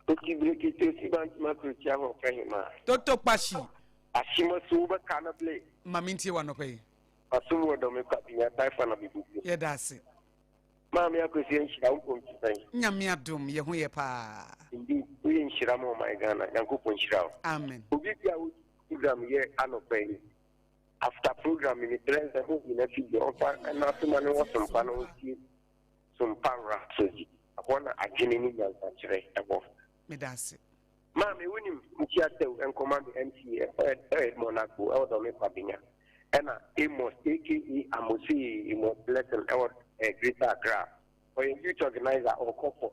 Oti breki to si ban tuma kuro tia hɔ fɛ hema. Toto kpashi. Ashima so wo bɛ kana ble. Ma mintie wa nɔpɛ yi. Asom wɔ dɔ me kwa binya taifa na bibubu. Yɛda ase. Maame Akosua nhyira wo mpom te sɛn? Nyame adom yɛ ho yɛ paa. Indeed woyɛ nhyira ma ɔman Ghana Nyankopɔn nhyira wo. Amen. Obi bia wo program yɛ anɔpa yi after program yi mesrɛ sɛ ho nyina fi deɛ ɔmfa n'asoma ne wɔ sompa no ntie sompa rhapsody ɛhɔ na adwene ne nyansakyerɛ ɛwɔ. Meda ase. Maame wonim nkyia sɛw nkɔma me MCA ɛwɔ Monaco ɛwɔ Dɔme Kwabenya ɛna Amos aka Amosee Amos Blessing ɛwɔ Greater Accra ɔyɛ youth organizer ɔkɔ for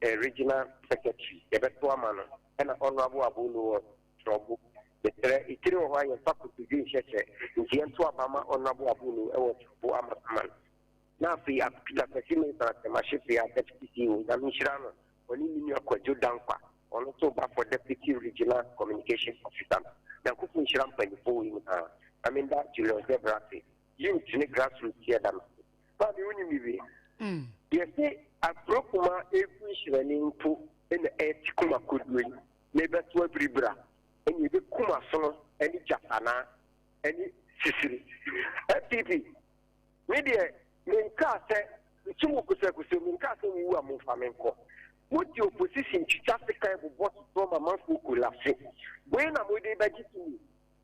regional secretary yɛbɛto ama no ɛna Honourable Abolo wɔ Trɔbo mesrɛ etiri wɔ hɔ a yɛmfa kotodwe nhyɛkyɛ nti yɛnto aba ma Honourable Abolo ɛwɔ Trɔbo Amasaman na afei Peter Kwasi Mensah Asɛm Deputy CEO Nyame nhyira no ɔne ne nua Kwadwo Dankwa, ɔno nso ba for Deputy Regional Communication Officer no. Nyankopɔn nhyira mpanyimfoɔ wei nyinaa. Na menda Julius Debra ase, youth ne grassroots yɛ da no ase. Maame wonim biribi? Yɛse akuro kuma egu nhyerɛne mpo na ɛte kuma kodoɔ yi na ɛbɛto abiribira ɛne ɛbɛkum asono ɛne gyatanaa ɛne sisiri. FPP Me deɛ, menkaa sɛ, metu mo kosɛkosɛ, menkaa sɛ mowu a momfa me nkɔ. Mode opposition twitwa sekan bobɔ sotorɔ ma manfoɔ collapse. Wei na mode bɛgye tumi?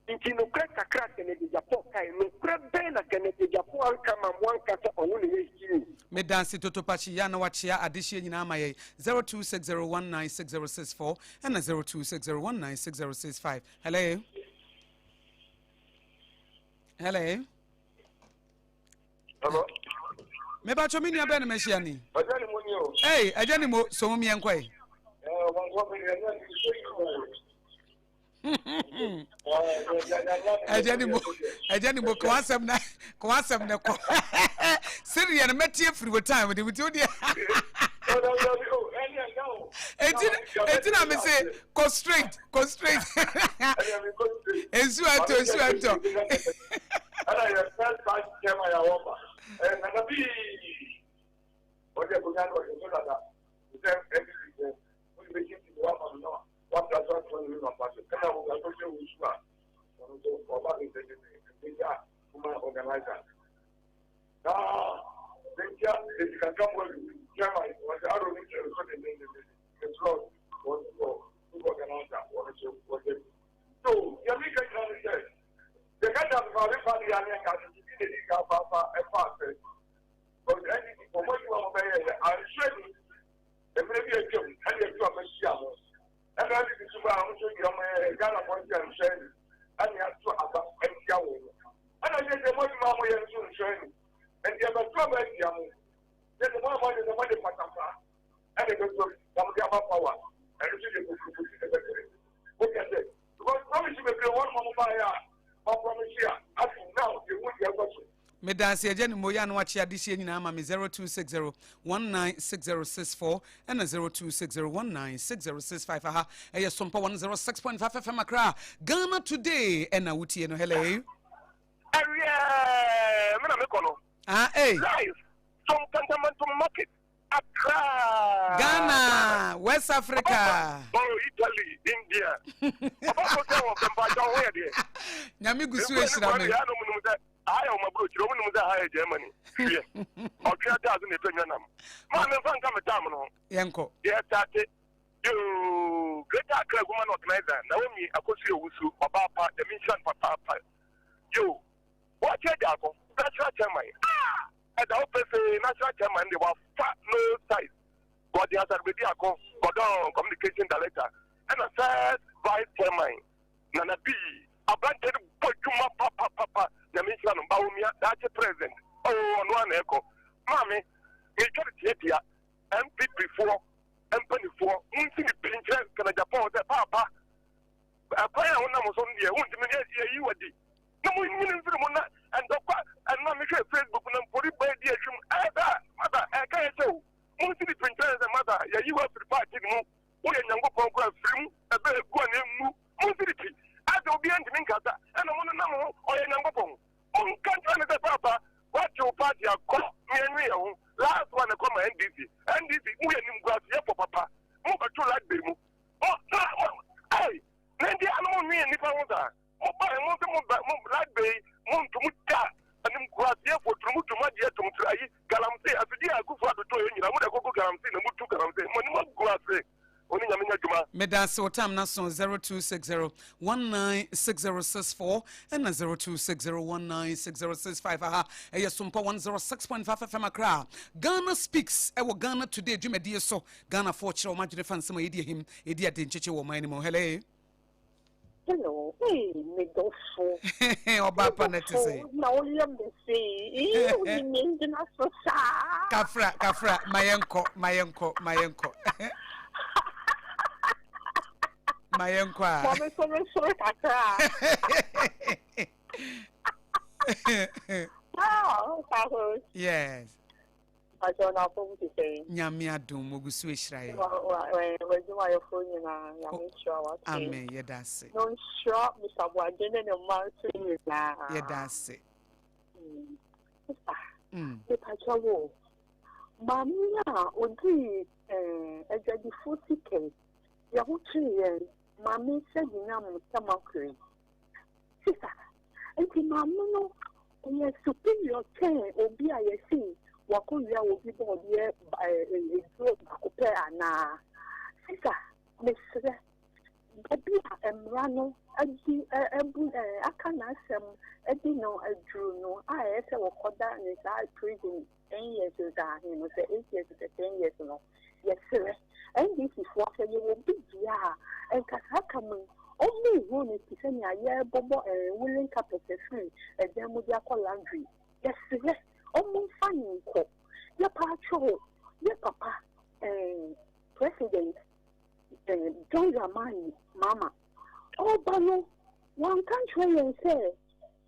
Nti nokorɛ kakra a Kennedy Agyapong kae, nokorɛ bɛn na Kennedy Agyapong anka ma moanka sɛ ɔno na ɛyɛ hero? Medanse Totopakyi yɛ a na wakyea adehyeɛ nyinaa ama yɛn 0260196064 ɛna 0260196065 Hello Hello Hello. Mebatwɔ me nua bɛn na mahyia ni. Ɛgya ne mo ni o. Ee, ɛgya ne mo so mo miɛ nkɔ yi. Ɛgya ne mo, ɛgya ne mo kɔ asɛm na kɔ asɛm na kɔ. Sɛdeɛ no mɛtie firi wo time de ti wo deɛ. Eti eti na me se kɔ straight kɔ straight. Nsuo atɔ nsuo atɔ. Ɛna yɛ first vice chairman yà wọ́n ba ẹ̀ nana bíi wọ́n jẹ́ kó yá lọ yẹ dada sẹ ndc sẹ wọ́n ti bẹ kí ti wọ́n ama náà wọ́n apra so ato ne nua pa so ɛna wọ́n akɔ sɛ wọ́n su a wọ́n nso ɔba ne sɛ ne ne gya kuma organizer na ne nkyɛn esikanka mu alu chairman wọ́n sɛ aro ne kyerɛ so ne ne ne ne ne slot wọ́n nso organizer wọ́n nso wọ́n sɛ so yɛ mi kɛ nyina ne sɛ. Yɛka kyerɛ me maame fa deɛ ne nka tete bi na ɛdi kan fa fa ɛfa asɛ. Because NDC fo mo adwuma mo bɛyɛ yɛ anhwɛ ni mmerɛ bi atwam ɛna atu a mahyia mo. Ɛna NDC so baa mo nso deɛ mo yɛ Ghana fo nso anhwɛ ni ɛna ato aba atia wɔn. Ɛna sɛ sɛ mo adwuma mo yɛ nso nhwɛ ni. Ɛnti ɛbɛto aba atia mo. Sɛ sɛ mo ama de sɛ mo de patapa ɛna ɛbɛto na mo de aba power. Ɛno nso deɛ kokuroko si na ɛbɛkyerɛ. Woka sɛ Because promise bebree wɔ nom baeɛ a ma promise a up to now yɛhu deɛ ɛkɔ so. Medaase agya ne moyɛ ano akye adehyeɛ nyinaa ma me 0260 196064 ɛna 0260 196065 aha ɛyɛ Sompa 106.5 FM Accra Ghana Today ɛna wotie no hello. Ɛwiɛ me na mekɔ no. Ah, hey. Live from Kantamanto Market. Accra. Ghana, West Africa. Oh, Italy, India. Papa ko sɛ wɔ fɛmpa kyɛ ho yɛ deɛ. Nyame gu so ehyira me. Ya no munum sɛ aha yɛ ɔma burokyire ɔmo num sɛ aha yɛ Germany. Hwɛ. Ɔtwe ata ase na epe nwanam. Maa me nfa nka me tam no. Yɛnkɔ. Yɛ tate. Yoo, Greater Accra Woman Organizer Naomi Akosu Owusu, ɔbaa pa, Nyame nhyira no papaapa. Yoo, wɔakyɛ gyaako, national chairman. Ah! Ɛda hɔ pefee, National Chairman de wafa no size. Gordon Asare Ako, Gordon Communication Director, ɛna First Vice Chairman, Nana B. Aberanteɛ no bɔ adwuma papapapa, Nyame nhyira no. Bawumia, daakye President, oh, ɔno ara na ɛkɔ. Maame, metwa no tiatia, NPP foɔ mpanimfoɔ, monsi ne pi nkyerɛ Kanagyapɔn sɛ, paapa, ɛkwan a wonam so no deɛ, wontumi yɛyi wadi. Na mo nyini mfiri mu na ntɔkwa ɛna mehwɛ Facebook na mpori ba di ahwim ɛda mada ɛka yɛ sɛ o. Yɛyi wo afiri party no mu. Woyɛ Nyankopɔn koraa firi mu. Ɛbɛ egu a na emu. Monsi ne pi. Asɛ obiara ntumi nkasa ɛna mo nenam ho ɔyɛ Nyankopɔn. Monka nkyerɛ no sɛ paapa woagye wo party akɔ na yɛnwe yɛn ho. Last one ɛkɔ ma NDC. NDC moyɛ nimguaseyɛfoɔ papa. Mobɛto light bill mu. Mo na mo ei na nti ano monwe nnipa ho saa. Mo bae mo nso mo ba mo light bill yi monto mu da. Animguaseyɛfoɔ turumutu moagye atom tiri ayi galamsey afidie a Akufo Addo tɔeɛ nyinaa mode akɔgu galamsey na motu galamsey. Mo anim agu ase. Wo ne Nyame nyɛ adwuma. Medase wo tam naso 0260 196064 ɛna 0260 196065 aha ɛyɛ Sompa 106.5 FM Accra Ghana Speaks ɛwɔ Ghana Today dwumadie so Ghana foɔ kyerɛ wɔn adwene fa nsɛm a yɛdi ahim ɛdi ade nkyekye wɔ ɔman no mu hello. Hello, hey, me dɔfo. Ɔbaa pa na te sɛ. Na woyɛ me sei. Ii, wode me gyina so saa. Kafra, kafra, ma yɛnkɔ, ma yɛnkɔ, ma yɛnkɔ. Ma yɛnkɔ a. Mɔ me so me soro kakra. Ah, Yes. Mpakyɛw na afɔm te sɛn? Nyame adom ogu so ehyira yɛn. W'adwumayɛfoɔ nyinaa Nyame nhyira wo ase. Amen yɛda ase. Na ɔnhyira Mister Boagye ne ne mma nso nyinaa. Yɛda ase. Sister, mepakyɛw o, maame a odii adwadifoɔ sika yi, yɛn ho kyere yɛn, maame Sɛgyinam Tamakre. Sista, nti maame no ɔyɛ superior kyɛn obi a yɛse wakɔwia obi bɔɔdeɛ aduro baako pɛ anaa? Sista, mesrɛ, baabi a mmara no adi abu aka n'asɛm adi no aduru no a ɛyɛ sɛ wɔkɔda ne saa prison ten years o sɛ ahe no, sɛ 8 years o sɛ 10 years no, yɛserɛ NDC foɔ sɛ yɛwɔ bi deɛ a, nka saa ka mu yi, ɔmmu nhu no te sɛ nea yɛrebobɔ eh, woolen carpet afiri ɛdan mu de akɔ laundry. Yɛserɛ ɔmo mfa no nkɔ. Yɛpaatwoo, yɛ papa eh, President eh, John Dramani Mahama, ɔreba no, wanka nkyerɛ yɛn sɛ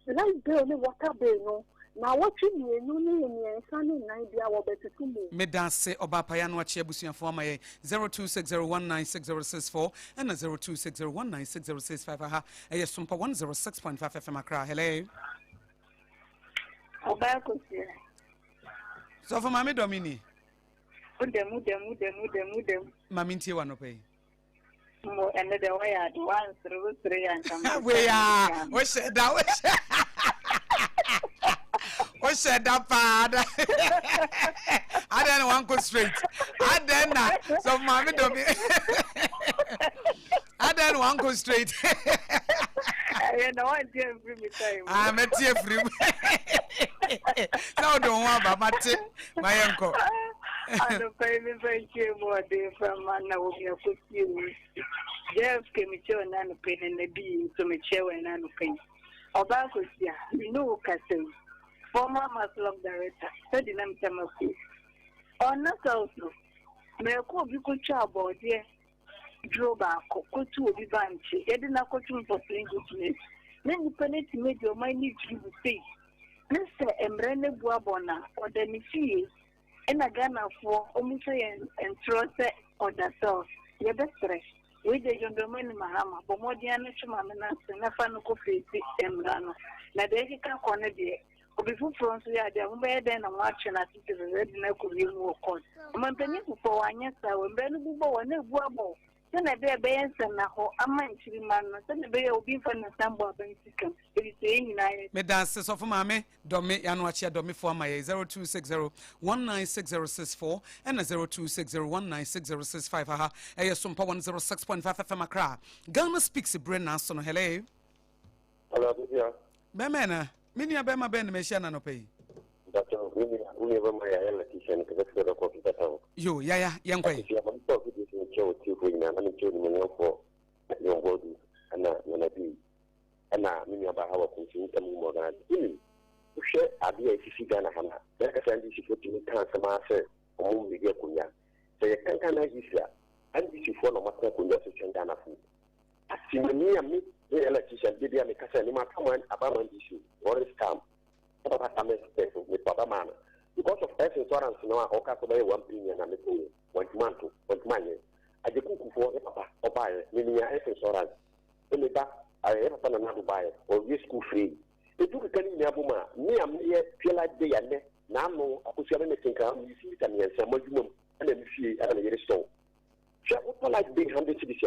Light bill ne water bill no, naawɔtwe mmienu ne mmiɛnsa ne nnan biara wɔbɛtoto mu. Medase Ɔbaapa Yano Akye abusuafoɔ ama yɛn 0260196064 ɛna 0260196065 aha ɛyɛ Sompa 106.5 FM Accra hello. Ɔbaa Kosua. Sɔfo Maame Dɔmini. Wodam wodam wodam wodam wodam. Maame ntie wa nɔpɛ yi. Mo ɛnɛ dɛ wɔyɛ ade wansere wosere yɛ anka wei a wohyɛ da wohyɛ wohyɛ da paa da adɛn na wankɔ straight adɛn na sɛ maame dɔ me adɛn na wankɔ straight ɛyɛ na wante afiri mi time ah mɛte afiri mu sɛ wode wo ho aba mate ma yɛnkɔ Anɔpa yi mefa nkyerɛ mu ɔden fa ma na wɔ mi akɔsie mu. Jeff ke mekyɛ wɔ n'anɔpa yi na na bi nso mekyɛ wɔ n'anɔpa yi. Ɔbaa kɔsi a, me ne wo kasa yi. Former Maslok director, sɛde na mekyɛ ma kuo. Ɔnna sɛw so, mɛkɔ obi kɔtwa abɔɔdeɛ duro baako kɔtu obi bankye, yɛde no akɔto for three good years. Na nnipa no atumi adi ɔman no dwiri mu sei. Ne sɛ mmerɛ no abu abɔ no a, ɔda ne fie. Ɛna Ghanafoɔ ɔmo twa yɛn ntorɔ sɛ ɔda cells. Yɛbɛsrɛ. Wei deɛ John Dramani Mahama, bɔ mmɔden ara na twe maame no ase na fa no kɔ feesi mmara no. Na deɛ ɛkeka kɔ no deɛ, obi foforɔ nso yɛ adeɛ a, mobɛyɛ dɛn na moatwe no ase te sɛ sɛ de no akɔ wiem wɔ court? Ɔmanpanin Kufuor wanyɛ saa o, mmara no bu bɔ wo a, na ɛbu abɔ wo. Sɛnea ɛbɛyɛ a ɛbɛyɛ nsɛnnahɔ ama nkyirimma no, sɛnea ɛbɛyɛ a obi mfa ne nsa mmɔ aban sika mu, efisɛ yɛn nyinaa yɛ. Medaase sɔfo maame dɔme yano akyea dɔme fo ama yɛ 0260 196064 ɛna 0260 196065 aha ɛyɛ sompa 106.5 FM Accra Ghana speaks berɛ na aso no hello. Hello, Abusia. Bɛmɛ na me nua bɛma bɛn na mahyia na anɔpa yi. Mpakyɛw, me nua, wo nua bɛma yaya Leticia no kɛsɛ sɛ bɛkɔ Peter Town. Yo, yaya, yɛnkɔ yi. Akosua, ma mefa afidie so nkyɛ wo tiefoɔ nyinaa na menkyɛ onimuonyamfoɔ John Boadu ɛna Nana Dee ɛna me nua baa Hawa Kumsi ntam hu Morgan Ade. Wonim, wohwɛ adeɛ a ɛsisi Ghana ha no a, na ɛka sɛ NDC foɔ tumi ka asɛm ara sɛ wɔn mmɛdi akonnwa. Sɛ yɛka Ghana history a, NDC foɔ na wɔatena akonnwa so kyɛn Ghanafoɔ. Asimani a me yɛ Leticia, da bi a meka sɛ me maka man aba man DC, Lawrence Tam, na papa Samuel Stephen, me papa maa no. Because of health insurance no a ɔka sɛ ɔbɛyɛ one billion na mepɛ o, wantumi anto, wantumi anyɛ. Agyeku Kufuor ne papa ɔbaeɛ, me menya health insurance. Me me ba, yɛ papa Nana Addo baeɛ, ɔwie school free. Ɛtu keka ne nyinaa bom a, me a meyɛ Twilight Day a nnɛ, n'ano, Akosua me mete Nkran, meyi si mita mmiɛnsa, m'adwuma mu, ɛna me fie, ɛna me yere store. Hwɛ, wotɔ light bill 100 cedis a,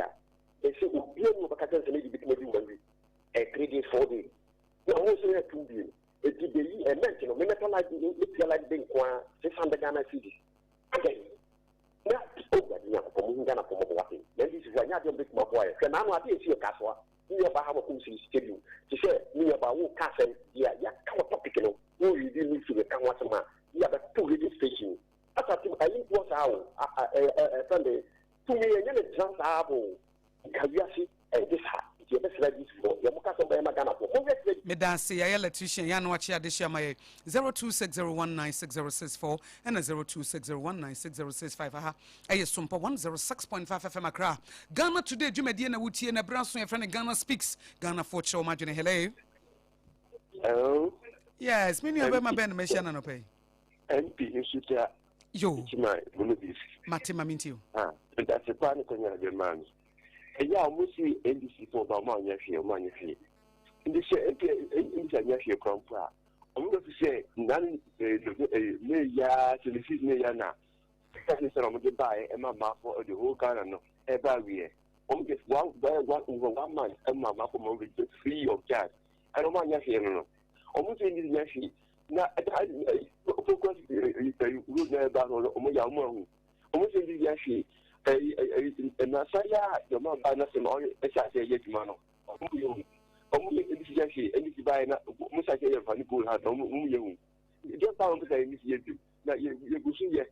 ɛsɛ obiara ni wɔbɛka kyerɛ no sɛ ne de bɛtumi adi one week, 3 days, 4 days. Na wo nso yɛ tum bio. Eti beyi ɛmɛnti no, memɛtɔ light, metua light bill nko ara 600 Ghana cedis. Adɛn? Na Owurade Nyankopɔn, muhu Ghana fo mmɔbɔ wate. Na NDC fo anyɛ adeɛ a wɔbɛtumi aboa yɛ. Hwɛ n'ano adeɛ a esi yɛ Kasoa. Me nua baa ha wɔ kum siri stadium. Te sɛ me nua baa wo ka asɛm deɛ yɛaka wɔ topic no, wo read news bɛka ho asɛm a, yɛ abɛto radio station. Asa tum ayi ntoɔ saa o, ɛfɛn de tumi ɛnyɛ ne tena saa bo. Nka wiase ɛnte saa. Nti yɛbɛsrɛ NDC foɔ, deɛ moka sɛ mobɛyɛ ma Ghana foɔ, monhwɛ kyerɛ. Meda ase. Yɛayɛ electrician yɛ ano akye adehyɛ ama yɛ 0260196064 ɛna 0260196065. Aha ɛyɛ Sompa 106.5 FM Accra. Ghana Today dwumadie na wotie na ɛberɛ aso yɛfrɛ no Ghana Speaks. Ghanafoɔ kyerɛ wɔn adwene. Hello. Hello. Yes, me nua bɛma bɛn na mahyia no anɔpa yi? MP Nsuta. Yo. Nkyima Bono bi. Mate ma mentie o. Ah, ndase paa ne kɔnya de maa me. Ɛyɛ a wɔn si NDC fo ba wɔn anyɛ hwee, wɔn anyɛ hwee. Nti sɛ MP NDC anyɛ hwee koraa mpo a, wɔn bɛ fi sɛ nan ɛɛ May ya 26 May ya na ɛka ne sɛ na wɔn de baeɛ ɛma mmaafo the whole Ghana no ɛba awie. Wɔn de one bɛyɛ one over one month ɛma mmaafo ma wɔn bɛ free of charge. Ɛna wɔn anyɛ hwee no, wɔn nso NDC nyɛ hwee na ɛda ɛɛ focus ɛɛ road na ɛba no wɔn yɛ wɔn ahu wɔn nso NDC nyɛ hwee. Ɛyi ɛyi nnasa yɛ a dɔm aba na sɛ ɔyɛ ɛhyɛ ase ɛyɛ adwuma no, wɔn yɛ hu wɔn yɛ NDC yɛ hwee. NDC baayɛ na wɔn hyɛ ase yɛ nfa ne goal ha na wɔn yɛ hu deɛ ba wɔn pɛ sɛ NDC yɛ bi na yɛ yɛ gu so yɛ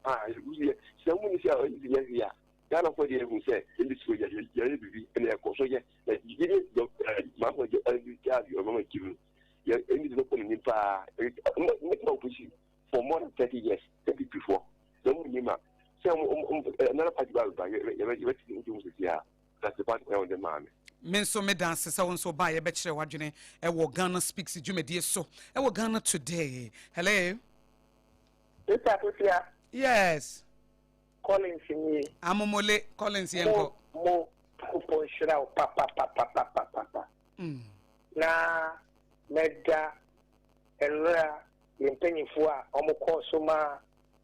a yɛ gu so yɛ sɛ wɔn ni sɛ NDC yɛ hwee a, Ghana fɔ deɛ ehu sɛ NDC fo yɛ yɛ yɛ bibi ɛna ɛkɔ so yɛ na yɛ yɛ dɔ ɛɛ maa fɔ yɛ ɛɛ yɛ adi ɔmɔ ma kiri yɛ NDC no kɔ ne nim paa. Ɛɛ mɛtuma opposition for more than 30 years NPP foɔ sɛ wɔn nim a sɛ wɔn another party ba ba yɛ yɛ yɛ bɛ ti nti wɔn sisi a that's the party ɛwɔ de maa mi. Me nso meda ase sɛ wo nso baa yɛbɛkyerɛ w'adwene ɛwɔ Ghana Speaks dwumadie so ɛwɔ Ghana Today. Hello. Mr. Kosia. Yes. Collins nie. Amomole Collins, yɛn kɔ. Mo kopɔ nhyira wo papapapapapa. Na mɛda nwura yɛn mpanyinfoɔ a wɔn kɔɔ so ma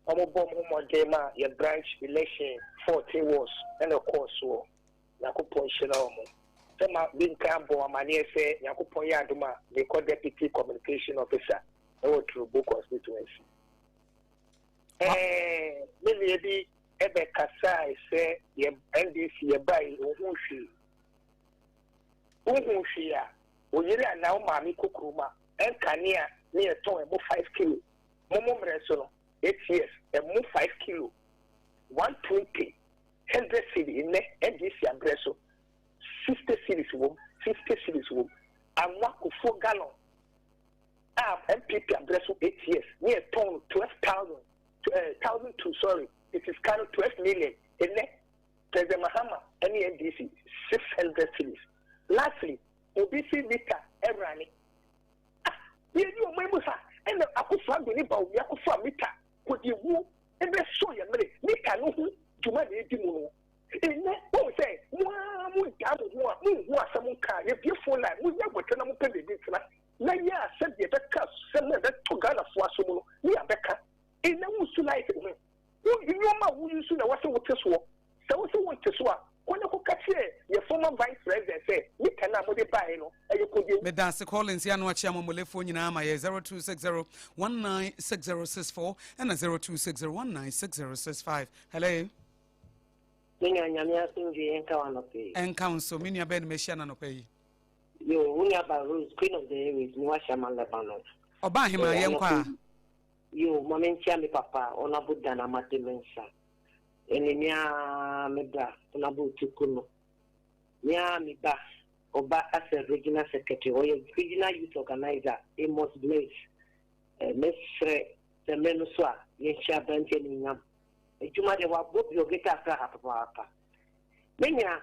wɔn bɔ wɔn ho mmɔden ma yɛ branch election 14 wards ɛna ɛkɔɔ soɔ. Nyankopɔn nhyira wɔn. Sɛ ma bi nka bɔ amaneɛ sɛ Nyankopɔn yɛ adom a, mekɔ deputy communication officer ɛwɔ Trobu constituency. Me nua bi ɛbɛkasae sɛ yɛ NDC yɛba yi, ohun hwee. Wohu hwee a, oyere anaa wo maame kɔ kurom a, ɛnkanea ne yɛtɔn ɛmo 5 kilo. Mo mmerɛ so no, 8 years, ɛmo 5 kilo 120 100 cedi. Nnɛ NDC abrɛ so, 60 cedis wɔm, 50 cedis wɔm. Anwa kofuo gallon a NPP abrɛ so 8 years ne yɛtɔn no 12,000, 1,200, sorry, it is kind of 12 million. Nnɛ President Mahama ɛne NDC, 600 cedis. Lastly, obi si meter ɛwurane. Ah, yɛni ɔman mu ha ɛna Akufo Addo ne Bawumia akofo a meter kò di ewu ɛbɛ so yɛ mmerɛ meter no ho dwuma na edi mu no. Ɛnɛ wɔn sɛ mo ara mo da mo ho a mo nhu asɛm nka. Yɛbie phone line, mo nyɛ abɔtɛ na mo pɛ beebi ntena na yɛ a sɛdeɛ ɛbɛka sɛm na ɛbɛtɔ Ghanafoɔ aso mu no ne yɛabɛka. Ɛnɛ wo su light ho wo nneɛma a woyi so na wɔsɛ wote soɔ sɛ wo sɛ wonte so a, kɔ ne kɔka kyerɛ yɛ former vice president sɛ meter no a mode baeɛ no ɛyɛ kɔdeɛ. Meda ase, Collins. Yɛ ano akye amommolefoɔ nyinaa ma yɛ 0260 196064 ɛna 0260 196065. Hello. Me nua, Nyame asomdwe nka wo anɔpɛ yi. Ɛnka wo nso. Me nua bɛɛ no mahyia no anɔpa yi? Yo, wo nua ba Rose, Queen of the Airways, ne wahyɛ ama Lebanon. Ɔba ahema, yɛnkɔ a. Yo, ma menkyia me papa Honorable Dan Amate Mensa ɛne mea me bra Honorable Tuku no, mea me ba ɔba as a regional secretary, ɔyɛ regional youth organizer, Amos Blaze. Mɛsrɛ sɛ mmerɛ no so a yɛnhyɛ aberanteɛ no nyam adwuma deɛ wabɔ bi ɔgeta akra ha papaapa. Me nua,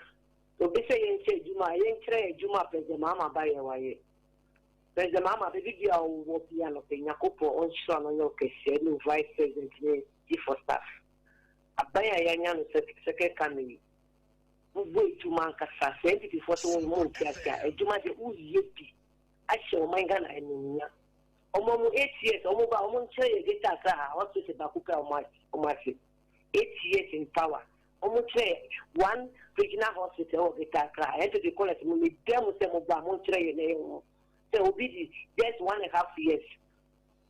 obi sɛ yɛnhyɛ adwuma a yɛnkyerɛ adwuma a President Mahama ba yɛ wayɛ. President Mahama baabi biara a ɔwɔ biara no pɛ Nyankopɔn ɔnhyira no ɔnyɛ wo kɛseɛ ne wo vice president ne chief of staff. Aban a yɛanya no second coming yi wobɔ adwuma ankasa sɛ NPP foɔ sɛ wɔn mo nte ase a adwuma deɛ woyɛ bi ahyɛ ɔman Ghana animuonyam. Ɔmo ɔmo 8 years ɔmo ba ɔmo nkyerɛ yɛ Greater Accra ha hospital baako pɛ a ɔmo ɔmo ase 8 years in power ɔmo kyerɛ one regional hospital wɔ Greater Accra. NPP college mo mi dɛ mo sɛ mo ba mo nkyerɛ yɛ na yɛ ho sɛ obi di just 1.5 years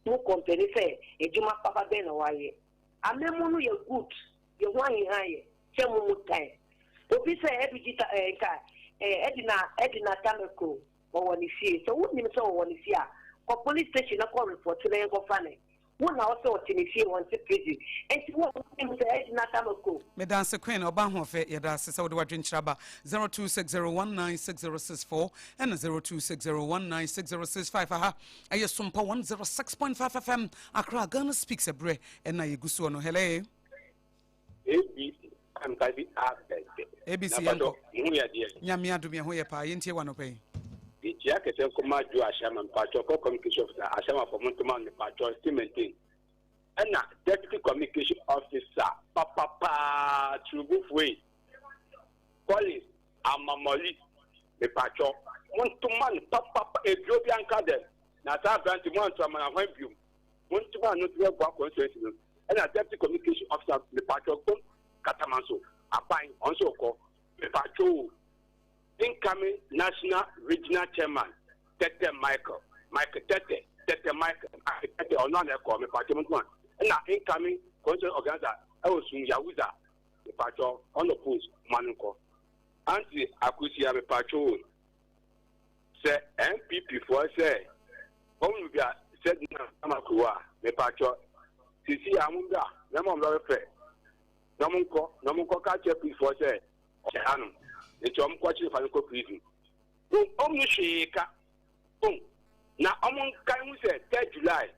mo company sɛ adwuma papa bɛn na wayɛ. Amemu no yɛ good, yɛ ho aheha yɛ sɛ mo mo time obi sɛ ɛbi gyi ta ɛɛ nka ɛɛ ɛdi na ɛdi na tamako ɔwɔ ne fie sɛ wonim sɛ ɔwɔ ne fie a, kɔ police station na kɔ report na yɛn kɔfa ne wo na ɔsɛ ɔte ne fie, wɔn te prison nti wo wonim sɛ ɛdi na tamako. Medanse Queen ɔba ahoɔfɛ, yɛda ase sɛ wode wadwenkyerɛ aba. 0260196064 ɛna 0260196065. Aha ɛyɛ Sompa 106.5 FM, Accra, Ghana Speaks. Ɛberɛ ɛna yɛgu soɔ no. Hello. ABC nkabi abɛdɛ. ABC, yɛnkɔ. Mu yɛ deɛ. Nyame adom, yɛ ho yɛ paa. Yɛntie wa nɔpɛ yi. Nkyia kɛsɛ nkɔma jo ahyɛma mpatwɔ kɔ communication officer ahyɛma fɔ mo ntoma mpatwɔ still maintain. Ɛna deputy communication officer papapaa turubufoe Collins Amamɔli, mepatwɔ mo ntoma no papapa ebio bi anka dɛ na saa aberante mo anto amana hwan biom mo ntoma no to ɛboa constituency no. Ɛna deputy communication officer, mepatwɔ, kom Katamanso aban ɔnso kɔ, mepatwɔ o, incoming national regional chairman Tete Michael, Michael Tete, Tete Michael Tete, ɔno ana ɛkɔ, mepatwɔ mo ntoma. Ɛna incoming constituency organizer ɛwɔ Sun Yahuza, mepatwɔ, ɔno post mo ano nkɔ. Aunty Akusia, mepatwɔ o, sɛ NPP foɔ sɛ wɔn mu bi a sɛ dina ama kuro a, mepatwɔ, sisi a mo bra na mo lɔre fɛ na mo nkɔ na mo nkɔ ka kyerɛ police foɔ sɛ ɔhyɛ ha no nti ɔmo kɔ kyerɛ fa no kɔ prison. Ɔmo no hwee ka ɔn na ɔmo nka ho sɛ 3 July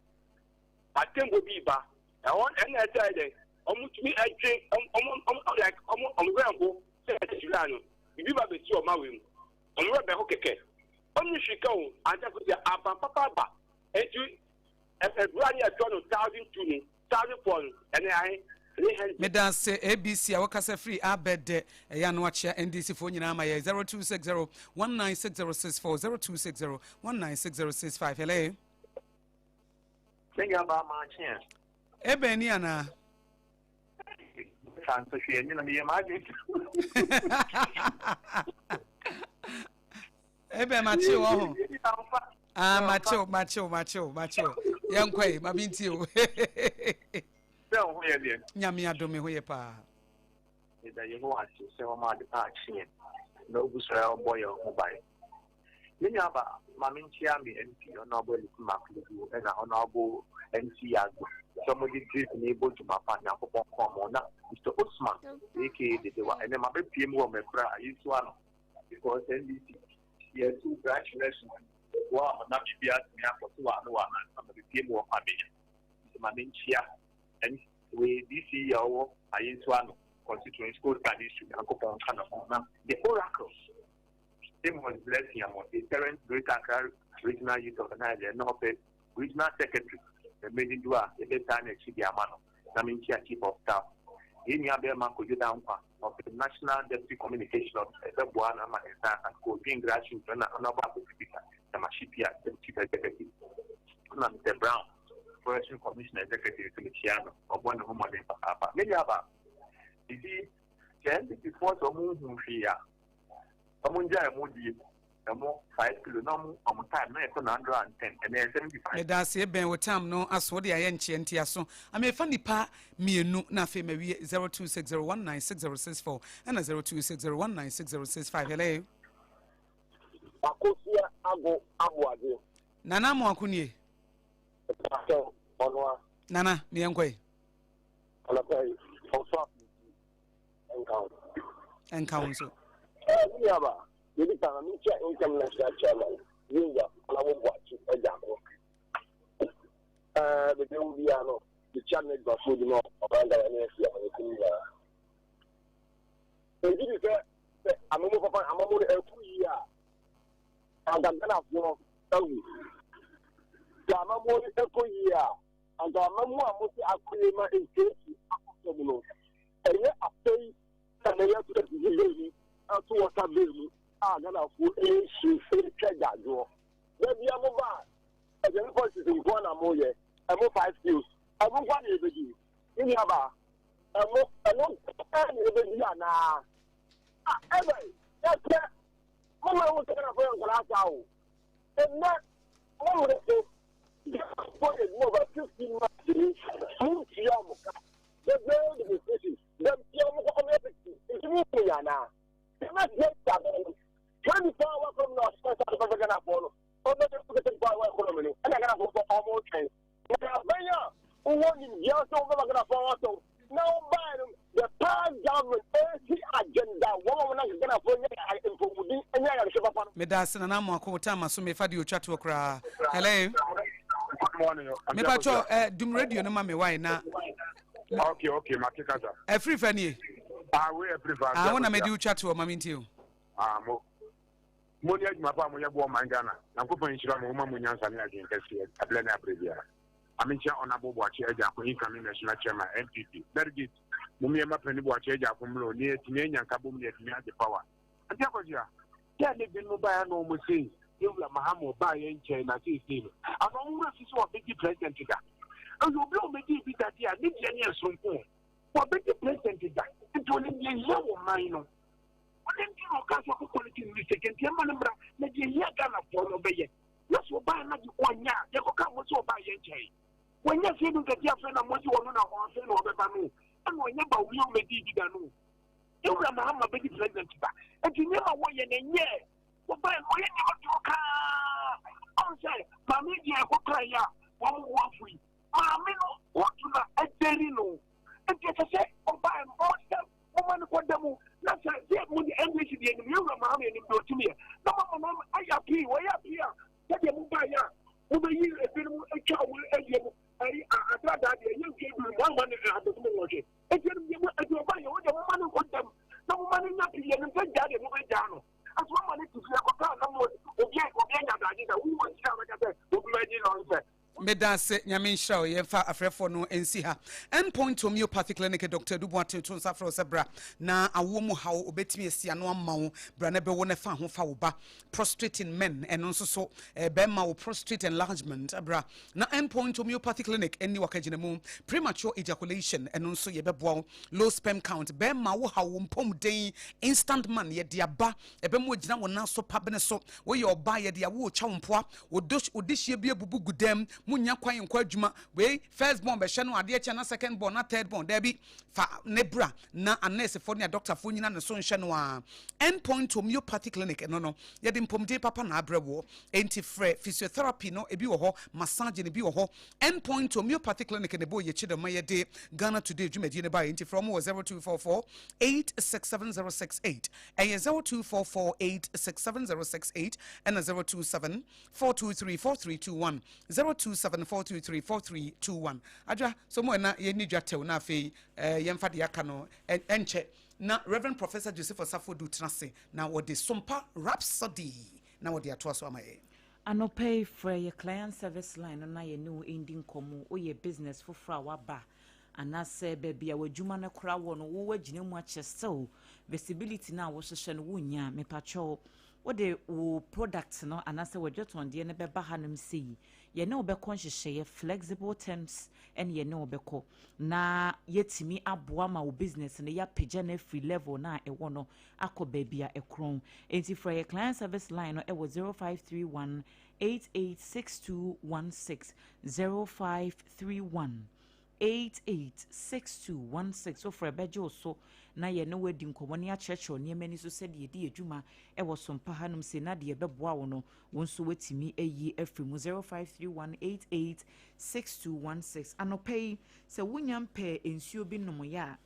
atembo bi ba ɛhɔ, ɛna ɛsɛ dɛ ɔmo tumi ɛdwe ɔmo ɔmo like ɔmo wɛn ho sɛ 3 July no bibi ba bɛsi ɔmo awɛ mu, ɔmo wɛ bɛ ho kɛkɛ. Ɔmo no hwee ka o anta ko sɛ aban papa aba nti ɛdura ne ɛtɔ no 1,200 no 1,400 no ɛnɛ ahe 300. Meda se ABC a wɔkasa firi Abɛdɛ. Ɛyɛ ano akyea NDC foɔ nyinaa ma yɛ. 0260 196064, 0260 196065. Hello. Me nua baa, maakye a. Ɛbɛn ni anaa? Fa nso hwɛ ɛnyɛ na meyɛ m'adwene. Ɛbɛn, makye wɔ ho. Ah, makyew, makyew, makyew, makyew. Yɛnkɔ yi, ma mentie o. Sɛ wo ho yɛ deɛ? Nyame adome, ho yɛ paa. Yɛda Yehowa ase sɛ wɔma ade pa akye yɛn na ogu so a ɔbɔ yɛn ho ban. Me nua ba, ma menkyia me MP Honorable Elisim Aklugu ɛna Honorable MC Agbo sɛ ɔmode drip ne bɔ dwuma pa. Nyankopɔn kɔn mo. Na Mr Osman aka Dedewa, ɛnɛ mabɛpie mu wɔ Mɛkora ayesu ano because NDC yɛtu branch election boa a na biribi atumi akɔ so wɔ ano wɔ ano ansa mabɛpie mu wɔ Kwabenya. Nti ma menkyia ɛn wei DC a ɔwɔ ayesu ano constituency Coast Guard issue, Nyankopɔn nka ne ho. Na the oracle Amos Blessing Amo, the current Greater Accra Regional Youth Organizer na ɔpɛ regional secretary mmedi do a yɛbɛtaa n'akyi de ama no. Na menkyia chief of staff, yɛn nua bɛrima Kojo Dankwa, ɔpɛ national deputy communication officer, ɛbɛboa no ama ne nsa aka kɔ odwin grassroots na ɔno abɔ akɔsi Peter Tamashipia, chief executive, na Mr Brown, forestry commissioner executive, nso mekyia no, ɔbɔ ne ho mmɔden papaapa. Me nua ba, nti sɛ NPP foɔ sɛ ɔmo nhu hwee a, ɔmo ngya ɛmo die, ɛmo 5 kilo na ɔmo time na yɛtɔ na 110, ɛnɛ yɛ 75. Meda ase bɛn wo tam no aso wode ayɛ nkyeɛ nti aso amefa nipa mmienu na afei mawie. 0260196064 ɛna 0260196065. Hello. Akosia Ago Aboagye. Nana Amoako nie. Mpakyɛw, ɔno a. Nana, meyɛnkɔ yi. Anapa yi, ɔfa nka ho. Ɛnka wo nso. Ɛɛ, mi nuaba, yɛdi kan na menkyia income national chairman, Yinga Ɔnabo Boakye Agyako. Ɛɛ, baabi a wo biara no, mekyia ne adwumafoɔ bi na ɔman Ghana ne asi amanyɔkuo no nyinaa. Ɛgye di sɛ amamu papa amamu no ɛkɔ yie a, anka Ghanafoɔ ahu. Sɛ amammuo no kɔ yie a, anka amammuo a mose akɔ yie ma nsiesi akɔ fam no, ɛnyɛ afei na na yɛto adidi bɛɛ mu, ɛto wɔta bɛɛ mu a Ghanafoɔ ɛresu ɛretwa gyaadwoɔ. Da bia mo ba a, aduane politics nkoa na moyɛ, ɛmo 5 kilos, ɛmo nkoa na yɛbɛdi. Me nuabaa, ɛmo, ɛno nkoa na yɛbɛdi anaa? Ah, ɛbɛn, yɛsɛ, moma ɛho sɛ Ghanafoɔ yɛ nkwadaa saa o. Ɛnnɛ, mo mmerɛ so, Ghanafoɔ yɛ adwuma over 15 months ni, montua wɔn ka. The very demonstration, da bia wɔn kɔ wɔn yɛ picture, nti mo hu yɛ anaa? Yɛbɛsrɛ sɛ abɛn no, 24 hour economy na ɔhyɛ sɛ ɔde bɛbɛ Ghanafoɔ no, ɔbɛyɛ 24 hour economy no, ɛna Ghanafoɔ nso wɔn retwɛn. Na abɛn a wowɔ nimdeɛ sɛ wobɛma Ghanafoɔ ho atɔ na wobaeɛ no, the past government ɛsi agenda wɔn a wɔn anka Ghanafoɔ nyɛ mpɔmuden nyɛ ayarehwɛ papa no. Meda ase Nana Amoako wo time aso mefa deɛ otwa toɔ koraa. Hello. Good morning. Mepa kyɛw eh, dum radio no ma me why na. Okay, okay, mate kasa. Ɛfiri fa nie. Ah, we ɛfiri fa. Ah, wo na mede wotwa toɔ ma mentie o. Ah, mo. Mo ne adwuma pa a moyɛ boa ɔman Ghana. Nyankopɔn nhyira mo, woma mo nyansa ne adwene kɛseɛ ɛberɛ ne aberɛ biara. Amenkyia Honourable Boakye Agyarko incoming National Chairman NPP. Delegate, mommie mma Panin Boakye Agyarko mmra o, ne yɛatumi anya nkabom ne yɛatumi agye power. Auntie Akosua, sɛ ne binom baeɛ na wɔn se Yɛwura Mahama ɔbaa yɛn nkyɛn na seesei no, ana wɔn werɛ fi sɛ wabɛdi President da? Ɛyɛ obi a ɔmmɛdii bi da deɛ a, ne deɛ no yɛ soronko o. Wabɛdi President da, nti ɔnim deɛ ɛhia wɔ man no. Ɔno nti na ɔkaa sɛ ɔkɔ quality mistake nti ɛma no mmra na deɛ ɛhia Ghanafoɔ no ɔbɛyɛ. Na sɛ ɔbaa na deɛ ɔnyɛ a yɛkɔka mo sɛ ɔbaa yɛn nkyɛn. Wanya fie no nkati afei na mo se ɔno na afei na ɔbɛba no ɛna ɔnyɛ ba wia ɔmɛdii bi da no. Yɛwura Mahama bɛdi president ba nti nneɛma wɔyɛ no ɛnyɛ ɔbaa no ɔyɛ nneɛma toro kaa ɔn sɛ maame deɛ ɛkɔkaa yɛ a wɔn ho afo yi maame no wɔto na ɛdɛri no nti ɛsɛ sɛ ɔbaa no ɔsɛ Momma no kɔda mu, na sɛ sɛ mo de NDC deɛ nim, yɛn wura Mahama anim deɛ ɔtumi yɛ, na moama no ayɛ apii, wɔyɛ apii a, sɛdeɛ mobaeɛ a, mobɛyi ebinom atwa wɔn adie mu, ayi agradaa deɛ, ɛnyɛ mfeɛ du no, moamma no abɛsum nwɔtwe. Enti ɛnom deɛ mo, enti ɔbaeɛ, wo deɛ momma no nkɔda mu, na momma no nya pii, yɛnim sɛ gyaa deɛ mobɛgyaa no. Ɛso ama no te fie kɔkaa na mo, obi, obi anya adagye sɛ, wowɔ sika a bɛka sɛ, obi bɛgye nonsense. Medaase, Nyame nhyira wo. Yɛmfa afrɛfoɔ no nsi ha. End Point Homeopathy Clinic, Doctor Adu Boateng to nsa frɛ wo sɛ bra na awoɔ mu haw obɛtumi asi ano ama wo. Bra na bɛwo na fa ho fa wo ba. Prostrate in men, ɛno nso so eh, bɛrima wo prostate enlargement, bra na End Point Homeopathy Clinic ɛnni wakagyinamu. Premature ejaculation, ɛno nso yɛbɛboa wo. Low sperm count, bɛrima wo haw wo mpɔmuden. Instant man, yɛde aba, ɛbɛma wagyina wo nan so pabene so. Woyɛ ɔbaa, yɛde awo retwa wo mpoa. Wo do wo dehyeɛ bi abubu gu dɛm, monnya kwan nkɔ adwuma. Wei first born bɛhyɛ no adeɛ kyɛ na second born na third born. Daabi, fa ne bra na anɛɛsefoɔ ne adɔktafoɔ nyina ne so nhyɛ no ara. End Point Homeopathy Clinic ɛno no, yɛde mpɔmuden papa na abrɛ woɔ. Enti frɛ physiotherapy no ebi wɔ hɔ, massaging ebi wɔ hɔ. End Point Homeopathy Clinic na ɛbɔɔ yɛakyi dɛm ma yɛde Ghana Today dwumadie no baeɛ. Enti frɛ wɔn wɔ 0244 867068. Ɛyɛ 0244 867068 ɛna 027 423 4321 027 423 4321. Adwa so mo ɛna yɛnni dwa tɛw na afei eh, yɛmfa deɛ aka no ɛnkyɛ na Reverend Professor Joseph Osafo Du tena ase na wɔde Sompa Rhapsody na wɔde atoa so ama yɛn. Anɔpa yi, frɛ yɛ client service line no na yɛne wo ndi nkɔmmɔ. Woyɛ business foforɔ a waba anaasɛ baabi a w'adwuma no kora wɔ no wo agyina mu akyɛ still visibility no a wohyehyɛ no wonnya a, mepakyɛw wode wo product no anaasɛ w'adwatɔndeɛ no bɛba hanom sei, yɛne wo bɛkɔ nhyehyɛeɛ, flexible terms ɛne yɛne wo bɛkɔ na yɛatumi aboa ma wo business no yɛapagya no afiri level no a ɛwɔ no akɔ baabi a ɛkorɔn. Enti frɛ yɛ client service line no ɛwɔ 0531 886216, 0531 886216. Wofrɛ bɛgye wo so na yɛne wo adi nkɔmmɔ ne akyerɛkyerɛ nneɛma ani so sɛdeɛ yɛdi yɛn dwuma wɔ sompa hanom sei na deɛ ɛbɛboa wo no wo nso woatumi ayi afiri mu. 0531886216. Anɔpa yi sɛ wonya mpɛɛ nsuo bi nomyɛ a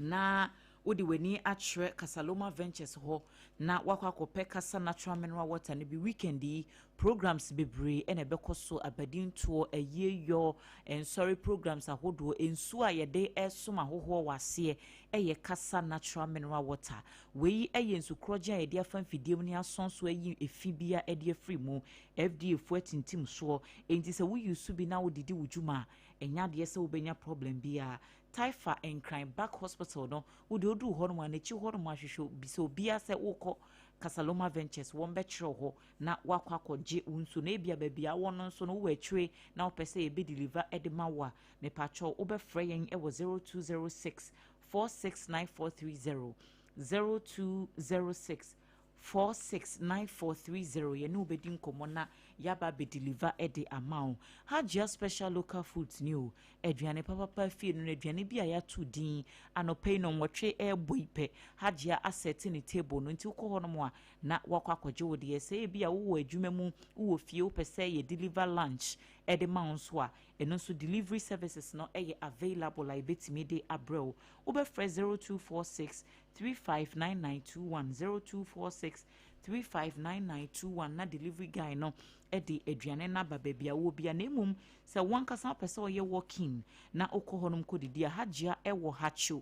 na Wode w'ani akyerɛ Casaloma Ventures hɔ na woakɔ akɔpɛ Casa Natural Mineral Water no bi. Weekend yi, programs bebree na ɛbɛkɔ so, abadintoɔ, ayieyɔ, nsɔre programs ahodoɔ. Nsuo a yɛde resom ahohoɔ wɔ aseɛ yɛ Casa Natural Mineral Water. Wei yɛ nsu korɔgyenn a yɛde afa mfidie mu ne asɔn so ayi efi biara de afiri mu. FDA foɔ atintim soɔ, enti sɛ wo use bi na wode di wo dwuma a, ɛnyɛ adeɛ sɛ wobɛnya problem biara. Taifa Nkran Back Hospital no, wo deɛ woduru hɔ nom a, n'akyi hɔ nom a hwehwɛ bisa obiara sɛ wokɔ Casaloma Ventures, wɔn bɛkyerɛ wo hɔ na woakɔ akɔgye wo nsuo no. Ebia baabi a wowɔ no nso no wowɔ akyire na wopɛ sɛ yɛbɛ deliver de ma wo a, mepakyɛw wobɛfrɛ yɛn wɔ 0206 469430, 0206 469430 yɛne wo bɛdi nkɔmmɔ na yɛaba abɛ deliver de ama wo. Hajia Special Local Foods ni o, aduane papapa fie no no aduane bi a yɛato din anɔpa yi nnɔnwɔtwe ɛrebɔ yi pɛ Hajia asɛte ne table no nti wokɔ hɔnom a na woakɔ akɔgye wo deɛ. Sɛ ebi a wowɔ adwuma mu, wowɔ fie wopɛ sɛ yɛ deliver lunch de ma wo nso a, ɛno nso delivery services no yɛ available a yɛbɛtumi de abrɛ wo. Wobɛfrɛ 0246 359921 0246 359921 na delivery guy no de aduane no aba baabi a wowɔ bia. Na mmom sɛ wo ankasa wopɛ sɛ ɔyɛ walk-in na wokɔ hɔnom kɔdidi a, Hajia wɔ Hacho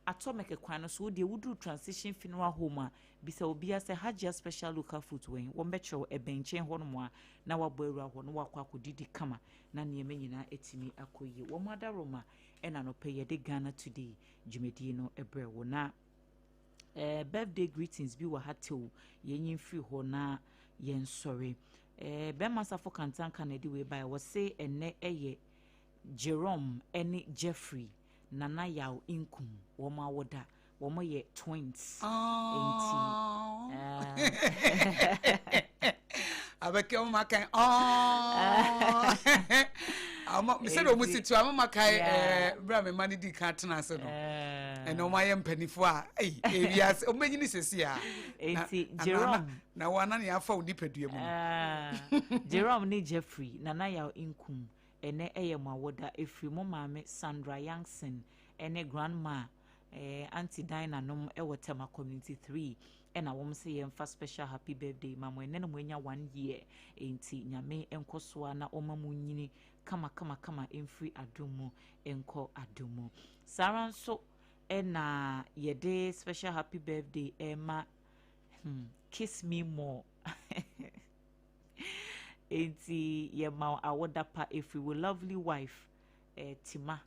Atomic kwan no so. Wo deɛ woduru Transition Funeral Home a, bisa obiara sɛ Hajia Special Local Foods wɛn, wɔbɛkyerɛ wo ɛbɛn nkyɛn hɔnom a na wabɔ awura hɔ na wakɔ akɔdidi kama na nneɛma nyinaa atumi akɔ yie. Wɔn adaworoma ɛna anɔpa yi yɛde Ghana Today dwumadie no brɛ wo. Na eh, birthday greetings bi wɔ ha tew, yɛnyi mfiri hɔ na yɛnsɔre. Eh, bɛrima safo kantanka na ɛde wei baeɛ, wɔse ɛnnɛ ɛyɛ Jerome ne Jeffrey Nana Yaw Nkum wɔn awoda, wɔn yɛ twins. Enti abɛkɛ wɔn akan ɔɔ sɛdeɛ wɔn si tu a wɔn akan ɛɛ bere a mɛma ne di kan tena ase no ɛna wɔn ayɛ mpanimfoɔ a ɛyi ewi ase wɔn bɛnyini sisi a. Eti Jerome na wɔn anan yɛ afa wɔn nipadua mu no. Jerome ne Jeffrey Nana Yaw Nkum ɛnɛ ɛyɛ mo awoda efiri mo maame Sandra Youngson ɛne grandma eh, Auntie Dinah nom wɔ Tema Community 3 ɛna wɔn sɛ yɛmfa special happy birthday ma mo ɛnɛ na mo anya one year enti Nyame nkɔ so a na ɔma mo nyini kama kama kama mfiri adom mu nkɔ adom mu. Saa ara nso ɛna yɛde special happy birthday ɛma kiss me more enti yɛma awoda pa ɛfiri wo lovely wife eh, Tima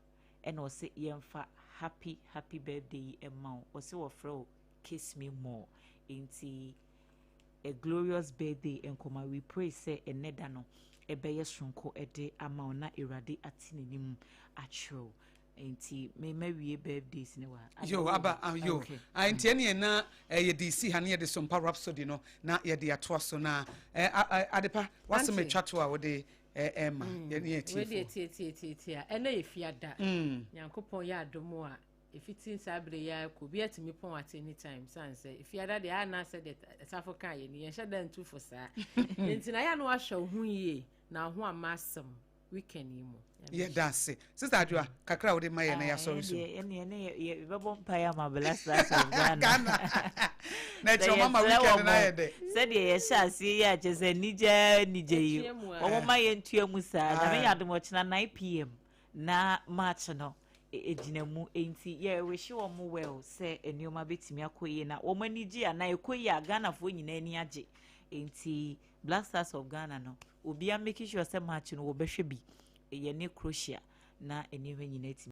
ɛna ɔse yɛmfa happy happy birthday yi ɛma wo, ɔse wɔfrɛ wo kiss me more, enti a glorious birthday nkɔma. We pray sɛ ɛnɛ da no ɛbɛyɛ soronko ɛde ama wo na Awurade ate n'anim akyerɛ wo. Enti me ma wie birthdays ne wa. Yo aba ah, yo. Okay. Ah, enti ɛne ɛna eh, yɛde si ha ne yɛde Sompa Rhapsody no na yɛde atoa so na eh, adepa wasɛm atwa to a wode ɛma mm. yɛne yɛn atiefoɔ. Wei deɛ tiatiatiatia ɛnɛ yɛ fiada. Mm. Nyankopɔn yɛ adom a ɛfiti saa bere yi ara kɔ obi atumi pɔn at any time san sɛ fiada deɛ ana sɛ deɛ safo ka yɛ ni yɛnhyɛ da ntu fo saa nti na yɛ ano ahwɛ wo ho yie na ho ama asɛm weekend yi mu. Yɛda ase sista Adwoa kakra a wode ma yɛ na yɛasɔre so. Ɛne ɛne yɛbɛbɔ mpaeɛ ama Black Stars of Ghana. Ghana na ɛkyerɛ wɔn ama weekend na ayɛ dɛ. Sɛdeɛ yɛhyɛ aseɛ yi a kyerɛ sɛ anigye anigye yi wɔn ma yɛntua mu saa. Nyame yɛ adom ɔkyena 9 pm na match no egyina mu nti yɛrewehye wɔn well sɛ nneɛma bɛtumi akɔ yie na wɔn ani gye a na ɛkɔ yie a Ghanafoɔ nyinaa ani agye nti Black Stars of Ghana no obiara make sure sɛ match no wɔbɛhwɛ bi yɛne Croatia na nneɛma nyinaa atumi.